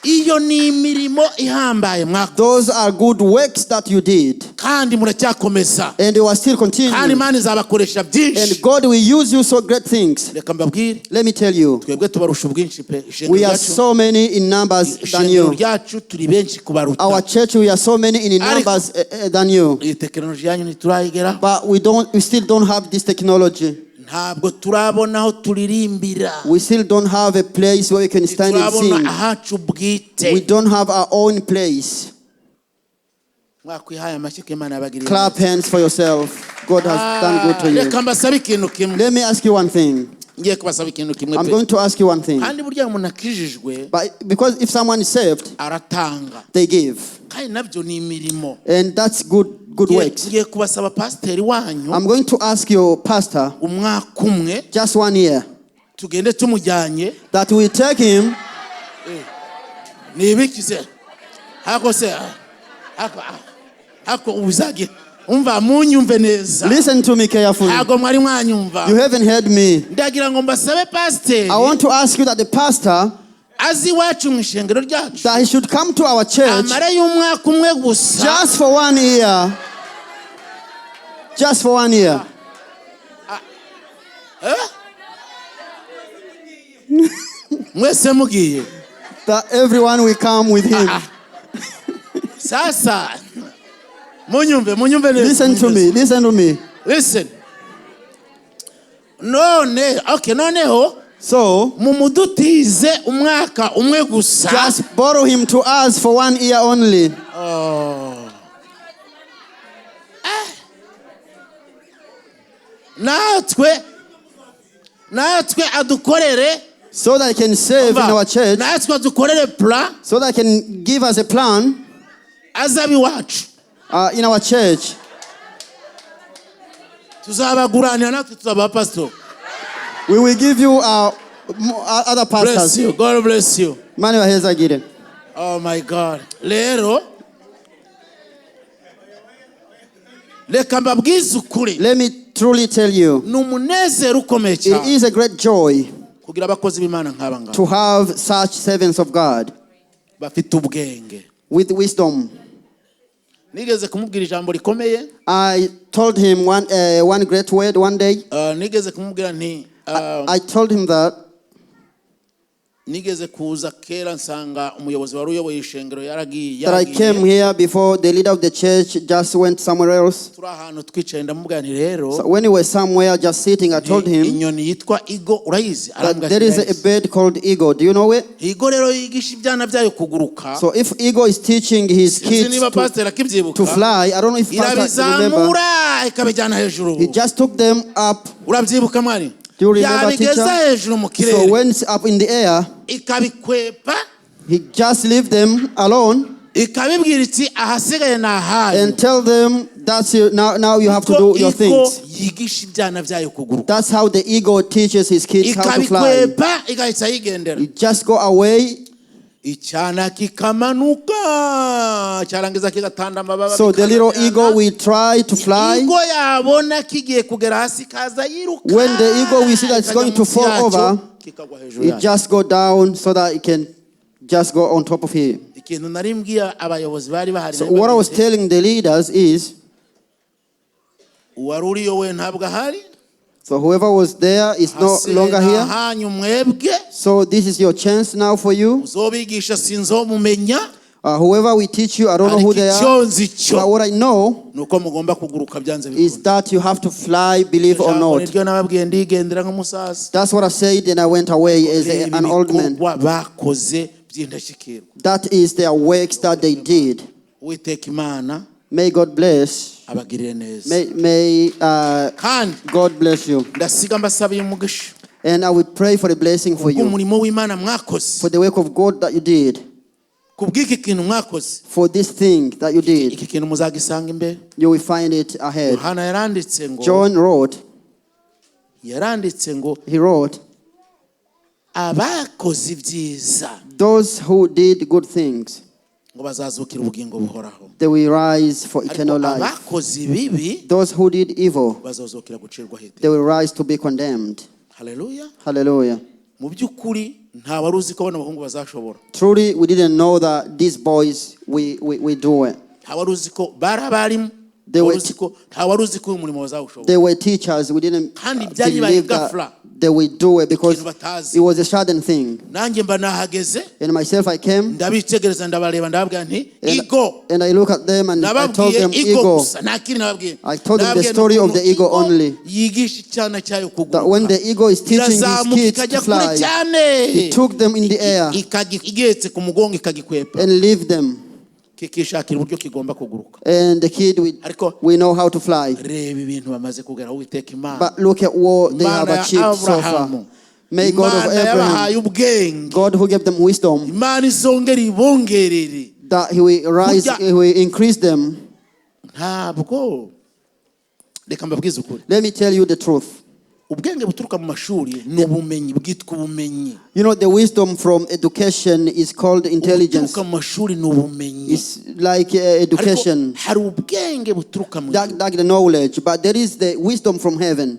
Iyo ni imirimo ihambaye mwakoze. Those are good works that you did. Kandi muracyakomeza. And you are still Kandi continuing. Imana izabakoresha byinshi. And God will use you so great things. Reka mbabwire, Let me tell you, twebwe tubarusha ubwinshi pe. Ishengero we are ryacu, so many in numbers than ishengero you. ryacu turi benshi kubaruta. Our church, we are so many in numbers than you. Iyi tekinoloji yanyu ntiturayigeraho. But we still don't have this technology. Ntabwo turabona aho turirimbira. We still don't have a place where we can stand and Turabona sing. ahacu bwite. We don't have our own place. Mwakwihaye amashyi ko Imana yabagiriye Clap neza. hands for yourself. God has done good to you. Reka mbasabe ikintu kimwe. Let me ask you one thing. Ngiye kubasaba ikintu kimwe I'm pe. going to ask you one thing. Kandi burya umuntu akijijwe But because if someone is saved, aratanga, they give. kandi nabyo ni imirimo. And that's good works. Ngiye kubasaba pasiteri wanyu I'm going to ask your pastor umwaka umwe just 1 year tugende tumujyanye. That we take him. Ni ibiki se hako se hako hako uzage umva munyumve neza. Listen to me carefully. Ntabwo mwari mwanyumva. You haven't heard me. Ndagira ngo mbasabe pasiteri I want to ask you that the pastor, azi iwacu mu ishengero ryacu that he should come to our church amara y'umwaka umwe gusa. Just for 1 year. Just for 1 year. Mwese mugiye. That everyone will come with him. Sasa munyumve, munyumve neza. Listen to me. Listen to me. Listen, none okay, noneho So mumudutize umwaka umwe gusa. Just borrow him to us for 1 year only. Natwe adukorere So that he can save in our church. Natwe adukorere plan. So that he can give us a plan Azabe iwacu. In our church. Tuzabaguranira natwe tuzaba pastor. We will give you our other Bless pastors. you. God bless you. Manuel Hezagire. Oh my God. Rero reka mbabwize ukuri. Let me truly tell you, Ni umunezero ukomeye it cyane is a great joy kugira abakozi b'Imana nk'aba ngaba to have such servants of God bafite ubwenge. With wisdom. Nigeze kumubwira ijambo rikomeye. I told him one great word one day. Nigeze kumubwira nti I told him that nigeze kuza kera nsanga umuyobozi wari uyoboye ishengero yaragiye. that I came here before the leader of the church just went somewhere else. Turi ahantu twicaye ndamubwira nti rero So when he was somewhere just sitting, I told him inyoni yitwa eagle urayizi? That Arambwira there ati, is a "Ndayizi." bird called eagle. Do you know it? Eagle rero yigisha ibyana byayo kuguruka. So if eagle is teaching his Sinzi kids niba pasiteri akibyibuka. to fly, I don't know if pastor remember. Irabizamura ikabijyana hejuru. He just took them up. Urabyibuka mwari? Do you remember, Yabigeza teacher? hejuru mu So kirere when it's up in the air, ikabikwepa he just leave them alone ikabibwira iti ahasigaye ni ahanyu. And tell them that's you, now you have to Ko do your eagle things. yigisha ibyana byayo kuguruka. That's how the eagle teaches his kids how to fly. Ikabikwepa igahita yigendera. You just go away. Icyana kikamanuka cyarangiza kigatanda amababa So the little bikanajyana. eagle will try to fly. Eagle yabona kigiye kugera hasi kaza yiruka. When the eagle will see that it's Ikajya going to munsi fall yacyo, over, kikagwa hejuru it yacyo. just go down so that it can just go on top of him. Ikintu nari mbwiye abayobozi bari bahari So nari what I was mbabwiye, telling the leaders is uwari uriyo we ntabwo ahari. So whoever was there is no Hasigaye longer ni here. ahanyu mwebwe. So this is your chance now for you. Uzobigisha sinzomumenya. Whoever we teach you, I don't know who Ariko they icyo are. nzi cyo But what I know ni uko mugomba kuguruka byanze is bikunze. that you have to fly, believe or Ijambo not. niryo nababwiye, ndigendera nk'umusaza. That's what I said, and I went away as Reba an old man. ibikorwa bakoze by'indashyikirwa. That is their works that they did. Uwiteka Imana May God bless. abagirire neza. May Kandi God bless you. ndasiga mbasabiye umugisha And I will pray for a blessing for you, kubw'umurimo w'Imana mwakoze, for the work of God that you did, kubw'iki kintu mwakoze. For this thing that you did. Iki kintu muzagisanga imbere. You will find it ahead. Yohana yaranditse ngo, John wrote, yaranditse ngo he wrote, abakoze ibyiza those who did good things, ngo bazazukira ubugingo buhoraho, they will rise for ariko eternal life. abakoze ibibi Those who did evil, bazazukira gucirwaho iteka. they will rise to be condemned. Haleluya. Hallelujah. Mu by'ukuri nta wari uzi ko bano bahungu bazashobora. Truly, we didn't know that these boys, we do it. Nta wari uzi ko bari abarimu. They Nta wari were uzi ko, nta wari uzi ko uyu murimo bazawushobora. They were teachers. We didn't Kandi byari bibaye believe that ghafla. they will do it because Ikintu batazi. it was a sudden thing. Nanjye mba nahageze, And myself, I came ndabitegereza, ndabareba, ndababwira nti and, igo. and I look at them and I told Nababwiye them, igo ego, gusa, nta kindi nababwiye. I told them the Nababwiye story of n'ukuntu the eagle eagle only. yigisha icyana cyayo That when kuguruka, the eagle is teaching his irazamuka kids to ikajya kure fly, cyane, he took them in the air igihetse ku mugongo ikagikwepa, and leave them. kikishakira uburyo kigomba kuguruka. And the kid, Ariko we know how to fly. reba ibintu bamaze kugeraho, Uwiteka Imana, But look at what they have Imana ya achieved so far. Aburahamu, May God of Imana yabahaye Abraham, ubwenge, God who gave them wisdom, Imana izongere ibongerere. That He will rise, Burya- He will increase them. Ntabwo, reka mbabwize ukuri. Let me tell you the truth. Ubwenge buturuka mu mashuri ni ubumenyi bwitwa ubumenyi. The wisdom from education is called intelligence. Ubuturuka mu mashuri ni ubumenyi. It's like Ariko education, hari ubwenge buturuka mu that, ijuru. like the knowledge. But there is the wisdom from heaven.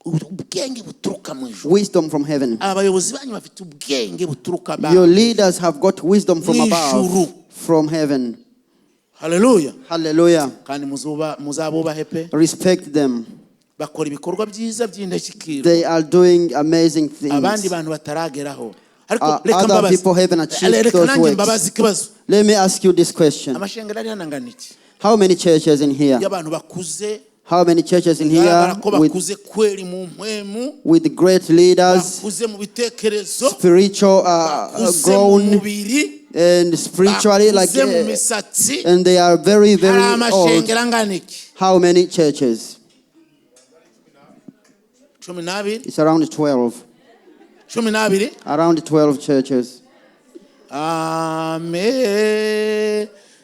Ubwenge buturuka mu ijuru. Wisdom from heaven. Abayobozi banyu bafite ubwenge buturuka ba Your leaders have got wisdom from Mw'ijuru. above, from heaven. Haleluya. Hallelujah. Kandi muzabubahe pe. Respect them. Bakora ibikorwa byiza by'indashyikirwa They are doing amazing abandi things. bantu batarageraho. Ariko reka Other mbabaze. people haven't achieved Reka those nanjye works. mbabaze ikibazo. Let me ask you this question. Amashengero ari hano angana iki? How many churches in here? Y'abantu bakuze, How many churches in here bigaragara ko with, bakuze kweri mu mpwemu, with great leaders, bakuze mu bitekerezo, spiritual bakuze mu grown mubiri, and spiritually, like, bakuze mu misatsi? and they are very, Hari very old. amashengero angana iki? How many churches? 12. It's around 12. 12. Around 12 churches.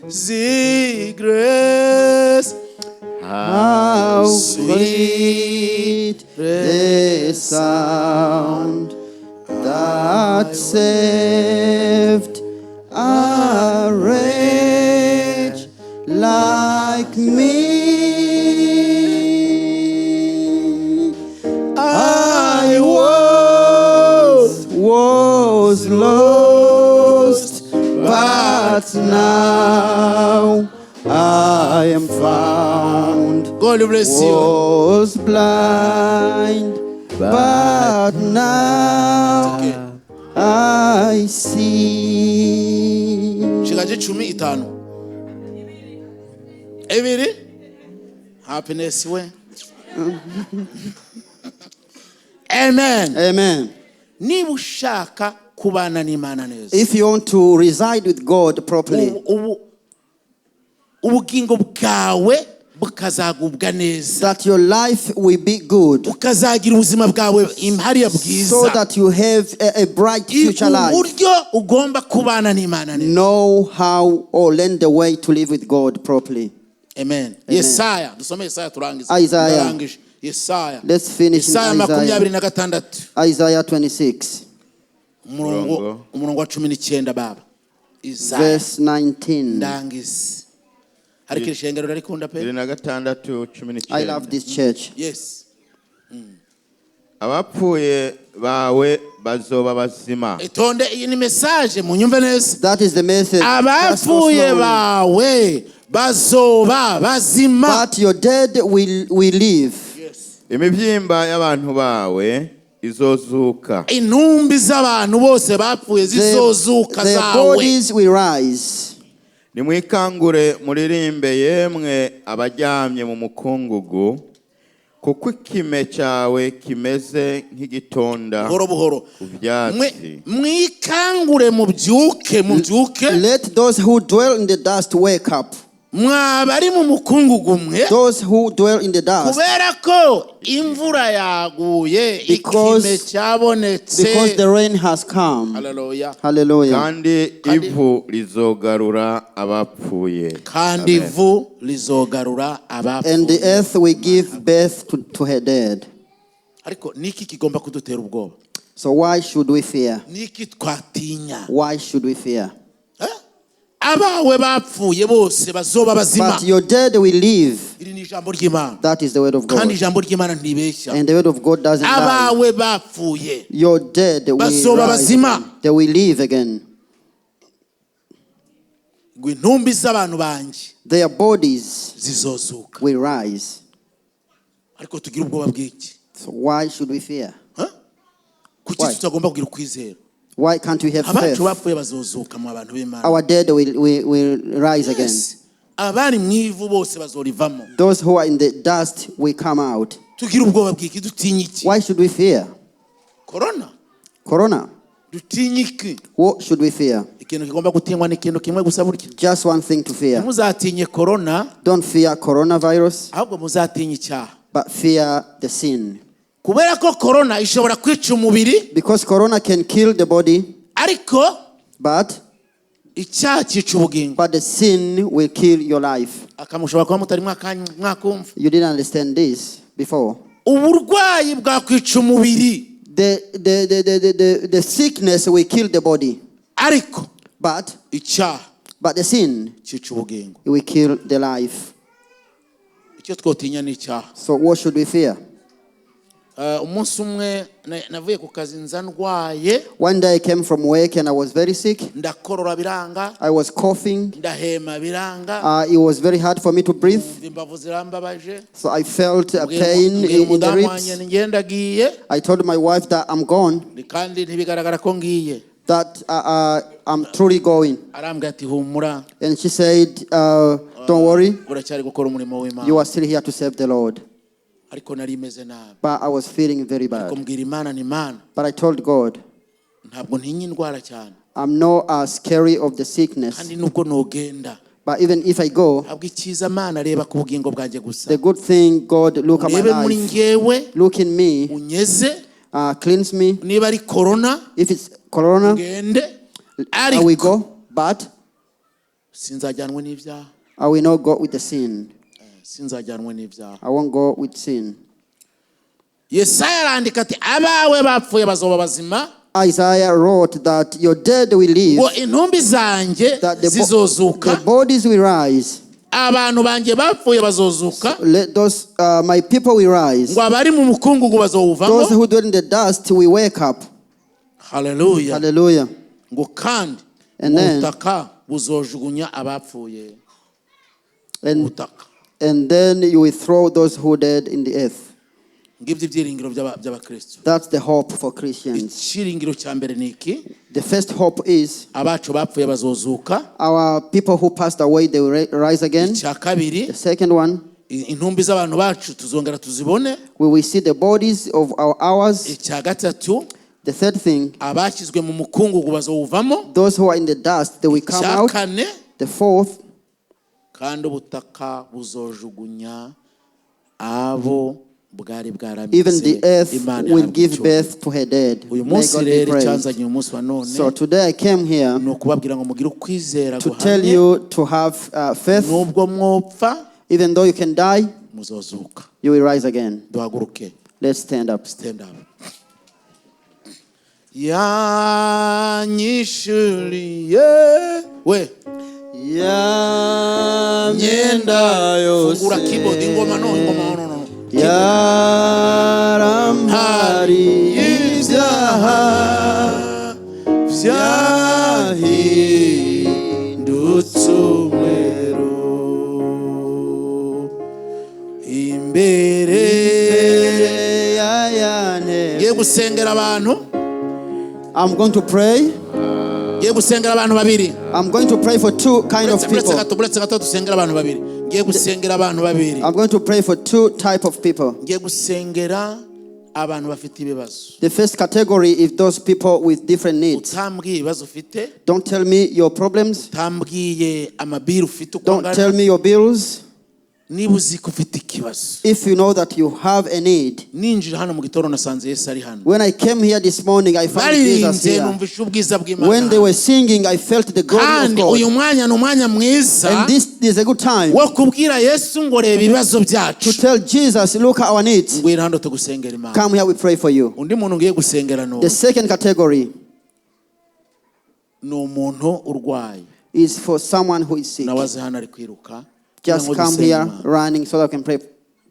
Amazing grace, How sweet the sound that saved a wretch like me. I was lost, but now I am found. God bless you. Was blind, but now Okay. I see. Nshigaje 15, ibiri. Happiness we. Amen. Amen. Niba ushaka kubana n'Imana neza, If you want to reside with God properly, ubugingo bwawe bukazagubwa neza, that your life will be good, ukazagira ubuzima bwawe hariya so bwiza, that you have a bright future life. uburyo ugomba kubana n'Imana neza. Know how or learn the way to live with God properly. Amen. Yesaya, dusome Yesaya turangize. Isaiah. Ndarangije. Yesaya. Let's finish in Yesaya Isaiah. 26. Isaiah 26, Umurongo Umurongo. umurongo wa 19, baba. Isaya. verse 19. Ndangize. Ariko iri shengero ndarikunda pe. 26 cumi I n'icyenda. love this church. Yes. Abapfuye bawe bazoba bazima. Itonde, iyi ni message, munyumve neza. That is the message. Just go Abapfuye slowly. bawe bazoba bazima. But your dead will live. Yes. Imibyimba y'abantu bawe izozuka. Intumbi z'abantu bose bapfuye zizozuka Their zawe. bodies will rise. Nimwikangure muririmbe, yemwe abaryamye mu mukungugu, kuko ikime cyawe kimeze nk'igitonda Buhoro buhoro. ku byatsi. Mwikangure, mubyuke, mubyuke. Let those who dwell in the dust wake up. Mwaba ari mu mukungugu mwe, Those who dwell in the dust. kubera ko imvura yaguye, ikime cyabonetse. Because the rain has come. Haleluya. Hallelujah. Kandi ivu rizogarura abapfuye. Kandi Amen. ivu rizogarura And the abapfuye. earth will give birth to her dead. Ariko niki kigomba kudutera ubwoba? So why should we fear? Niki twatinya? Why should we fear? Eh? Abawe bapfuye bose bazoba bazima. But your dead will live. Iri ni ijambo ry'Imana. That is the word of Kandi God. ijambo ry'Imana ntibeshya. And the word of God doesn't lie. Abawe bapfuye Your dead will bazoba rise bazima. again. They will live again. Ngo intumbi z'abantu banjye Their bodies zizozuka. will rise. Ariko tugire ubwoba bw'iki? So why should we fear? Huh? Kuki Why? tutagomba kugira ukwizera? Why can't we have Abacu faith? bapfuye bazozuka mu bantu b'Imana. Our dead will rise again. Yes. Abari mu ivu bose bazorivamo. Those who are in the dust will come out. Tugire ubwoba bw'iki? Dutinye iki? Why should we fear? Korona? Corona. Dutinye iki? What should we fear? Ikintu kigomba gutinywa ni ikintu kimwe gusa burya. Just one thing to fear. Ntimuzatinye korona, Don't fear coronavirus, ahubwo muzatinye icyaha, but fear the sin. Kubera ko korona ishobora kwica umubiri, Because corona can kill the body, ariko but icyaha cyica ubugingo. but the sin will kill your life. Akamushobora kuba mutari mwakumva. You didn't understand this before. Uburwayi bwakwica umubiri, The sickness will kill the body, ariko but icyaha but the sin cyica ubugingo. will kill the life. Icyo twotinya ni icyaha. So what should we fear? Umunsi umwe navuye ku kazi nza ndwaye. One day I came from work and I was very sick. Ndakorora biranga. I was coughing. Ndahema biranga. It was very hard for me to breathe. Numva imbavu zirambabaje. So I felt a Mbwira pain mbwira in the umudamu wanjye ribs. nti ngendagiye, I told my wife that I'm gone, kandi ntibigaragara ko ngiye. That I'm truly going. Arambwira ati humura, And she said, "Don't worry, uracyari gukora umurimo you w'Imana. are still here to serve the Lord." Ariko nari meze nabi. But I was feeling very Ariko bad. mbwira Imana ni Imana, But I told God, ntabwo ntinya indwara cyane, I'm not scary of the sickness. Kandi nubwo nogenda, But even if I go, ntabwo icyiza Mana reba ku bugingo bwanjye gusa. The good thing, God, look at my Urebe muri life. ngewe, Look in me, unyeze. Cleanse me. Niba ari korona, If it's corona, ngende, I will ariko go. But sinzajyanwe n'ibyaha. I will not go with the sin. Sinzajyanwe n'ibyaha. I won't go with sin. Yesaya arandika ati abawe bapfuye bazoba bazima, Isaiah wrote that your dead will live, ngo intumbi zanjye that zizozuka, the bodies will rise. Abantu banjye bapfuye bazozuka, Let those my people will rise. Ngo abari mu mukungugu bazowuvamo. Those who dwell in the dust will wake up. Haleluya. Hallelujah. Ngo kandi And then- ubutaka buzojugunya abapfuye. And Ubutaka. And then you will throw those who dead in the earth. Ngibyo ibyiringiro by'abakristo. That's the hope for Christians. Icyiringiro cya mbere ni iki? The first hope is Abacu bapfuye bazozuka. our people who passed away, they will rise again. Icya kabiri, The second one, intumbi z'abantu bacu tuzongera tuzibone. we will see the bodies of our hours. Icya gatatu, The third thing, abashyizwe mu mukungugu bazowuvamo. Those who are in the dust, they will come Icya out. kane, The fourth, kandi ubutaka buzojugunya abo bwari even bwaramitse. the earth Imana will ihabwe give icyubahiro. birth to her dead. Uyu May munsi God be rero praised. icyanzanye uyu munsi wa none So today I came here ni ukubabwira ngo mugire ukwizera to tell guhamye. you to have faith. Nubwo mwopfa, Even though you can die, muzozuka. you will rise again. Duhaguruke. Let's stand up. Stand up. Yanyishuriye we Ya myenda Fungura keyboard, ingoma no, ingoma no, no, no. yarampariye Ibyaha byahindutse umweru imbere. Ngiye gusengera abantu. I'm going to pray. Ngiye gusengera abantu babiri. I'm going to pray for two kind of Uretse uretse people. gato, uretse gato dusengera abantu babiri. Ngiye gusengera abantu babiri. I'm going to pray for two type of people. Ngiye gusengera abantu bafite ibibazo. The first category is those people with different needs. Utambwiye ibibazo ufite, Don't tell me your problems. utambwiye amabiri ufite uko Don't tell angana. me your bills. Niba uzi ko ufite ikibazo. If you know that you have a need. Ninjira hano mu gitondo nasanze Yesu ari hano. When I came here this morning, I found Jesus Baririmbye here. numvishe ubwiza When they bw'Imana. were singing, I felt the glory of Kandi uyu God. mwanya ni umwanya mwiza And this is a good time wo kubwira Yesu ngo reba ibibazo to byacu. tell Jesus, look at our needs. Ngwino hano tugusengera Imana. Come here, we pray for you. Undi muntu ngiye gusengera ni The second category ni umuntu urwaye. is for someone who is sick. Nawe aze hano ari kwiruka. Just Kugira ngo come dusenge here Imana. running so that I can pray,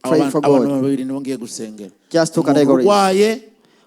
pray Aba for abantu God. babiri nibo ngiye gusengera. Just two Umuntu categories. urwaye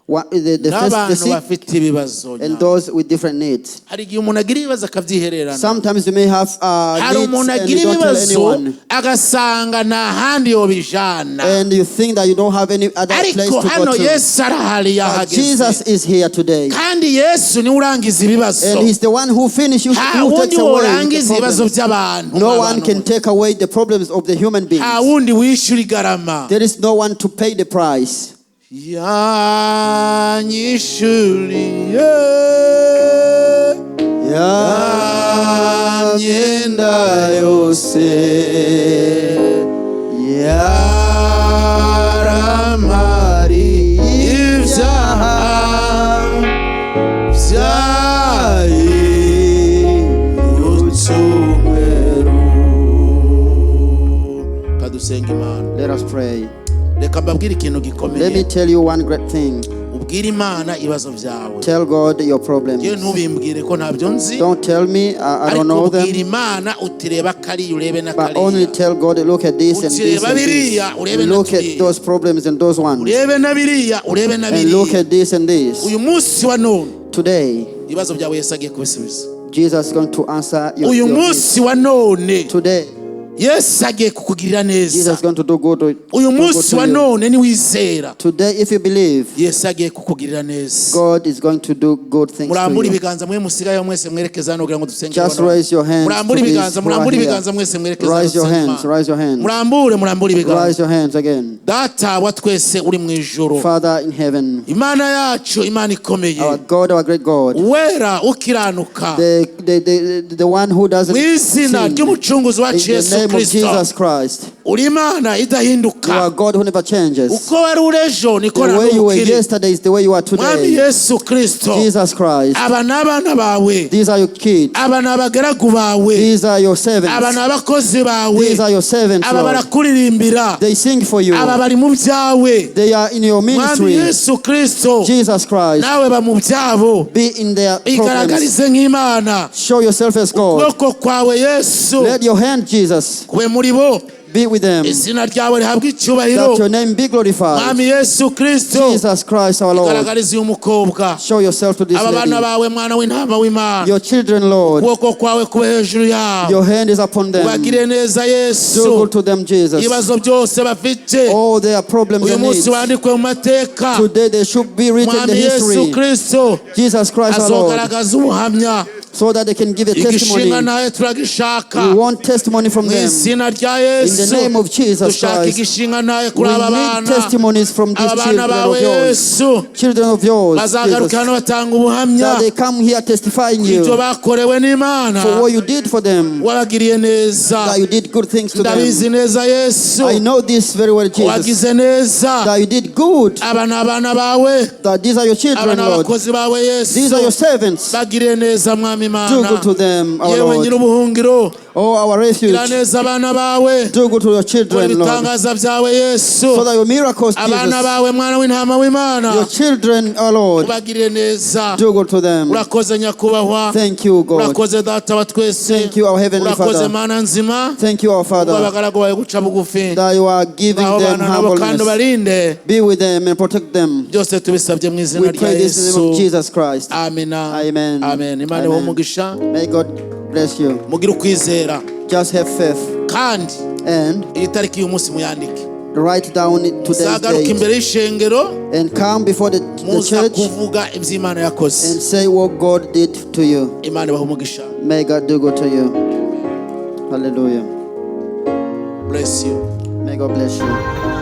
The first, the n'abantu sick, bafite ibibazo. and nyabyo. those with different needs. Hari igihe umuntu agira ibibazo akabyihererana. Sometimes you may have Hari needs umuntu and agira you don't tell ibibazo anyone. agasanga nta handi yobijana. And you think that you don't have any other place Ariko to hano go to. Yesu arahari But yahageze. Jesus is here today. Kandi Yesu niwe urangiza ibibazo. And he's the one who finishes, Nta who wundi takes away the worangiza ibibazo problems. by'abantu. No one Abantu. can take away the problems of the human Nta beings. wundi wishyura igarama. There is no one to pay the price. Yanyishyuriye Ya myenda yose yaramari ibyaha byahindutse umweru. Kadusenga Imana. Let us pray. Reka mbabwire ikintu Let me gikomeye. tell you one great thing. Ubwire Imana ibibazo byawe. Tell God your Yewe problems. ntubimbwire ko ntabyo nzi. Don't tell me, I don't Ariko know ubwira them. Imana uti reba kariya urebe na But only kariya. tell God, look at this and this Utireba and biriya, urebe this. na Look at turiya. those problems and those ones. Urebe na biriya urebe na And look biriya. at this and this. Uyu munsi wa none Today, ibibazo byawe Yesu agiye kubisubiza. Jesus is going to answer your, Uyu your needs. munsi wa none Today, Yesu agiye kukugirira Jesus neza. is going to do good to, Uyu do good munsi to wa you. none niwizera Today, if you believe, Yesu agiye kukugirira neza. God is going to do good things to Murambure you. ibiganza mwe musigaye mwese mwerekeza hano kugira ngo dusenge. Just raise your hands Murambure to these ibiganza, who are murambure here. ibiganza mwese mwerekeza hano Raise your dusenge hands, Imana. raise your hands. Murambure, murambure ibiganza. Raise your hands again. Data wa twese uri mu ijuru. Father in heaven, Imana yacu, Imana ikomeye. our God, our great God, Wera ukiranuka. the one who doesn't Mu izina sin, ry'umucunguzi in wacu the Yesu name of Kristo. Jesus Christ, Uri Imana you are idahinduka. God who never changes. Uko wari uri ejo niko The way you were ukiri. yesterday is the way you are Mwami today. Yesu Kristo. Jesus Christ, Aba ni abana bawe. these are your kids. Aba ni abagaragu bawe. These are your Aba servants. ni abakozi bawe. These are your servants, Aba Lord. barakuririmbira. They sing for you. Aba bari mu byawe. They are in your Mwami ministry. Yesu Kristo. Jesus Christ, Nawe ba mu byabo. be in their problems. Igaragarize nk'Imana. Show yourself as God. Ukuboko kwawe Yesu Let your hand, Jesus, kube muri bo. be with them. Izina ryawe rihabwe icyubahiro. That your name be glorified. Mwami Yesu Kristo. Jesus Christ, our Lord. Igaragarize uyu mukobwa. Show yourself to this Aba bana lady. bawe mwana w'intama w'Imana. Your children, Lord. Ukuboko kwawe kube hejuru yabo. Your hand is upon them. Ubagire neza Do Yesu. good to them, Jesus. Ibibazo byose bafite. All their problems Uyu and munsi needs. wandikwe mu mateka. Today they should be written in the Mwami Yesu history. Kristo Jesus Christ, our Lord. azogaragaza ubuhamya. So that they can give a testimony. Igishinga nawe turagishaka. We want testimony from Mu them. izina rya In the Yesu. name of Jesus Dushaka Christ. igishinga nawe kuri We aba need bana. testimonies from these Aba bana children bawe of yours. Yesu. Children of yours, Bazagaruka Jesus. hano batanga ubuhamya. That they come here testifying Ibyo you bakorewe n'Imana. for what you did for them. Wabagiriye neza. That you did good things to them. Ndabizi neza Yesu. I know this very well, Jesus. Wagize neza. That you did good. Aba ni abana bawe. That these are your Aba children, ni Lord. abakozi bawe These are your Yesu. servants. Bagiriye neza Mwami Do Imana. good to them, our Yewe Lord. nyir'ubuhungiro. Oh, our refuge. Gira neza abana bawe. Do good to your Kora children, Lord. ibitangaza byawe Yesu. So that your miracles, Abana Jesus. bawe mwana w'intama w'Imana. Your children, our Lord. Ubagirire neza. Do good to them. Urakoze nyakubahwa. Thank you, God. Urakoze data wa twese. Thank you, our Heavenly Urakoze Father. Mana nzima. Thank you, our Ubwo Father, abagaragu bawe guca bugufi. that you are giving Aho them bana nabo kandi humbleness. ubarinde. Be with them and protect them. Byose tubisabye mu izina We rya pray this in the name of Yesu. Jesus Christ. Amina. Amen. Amen. Imana ibahe Amen. umugisha. May God bless you. Mugire ukwizera. Just have faith. Kandi And iyi tariki y'uyu munsi muyandike. Write down today's Muzagaruka date imbere y'ishengero, and come before the muza church kuvuga iby'Imana yakoze. and say what God did to you. Imana ibahe umugisha. May God do good to you. Hallelujah. Bless you. May God bless you.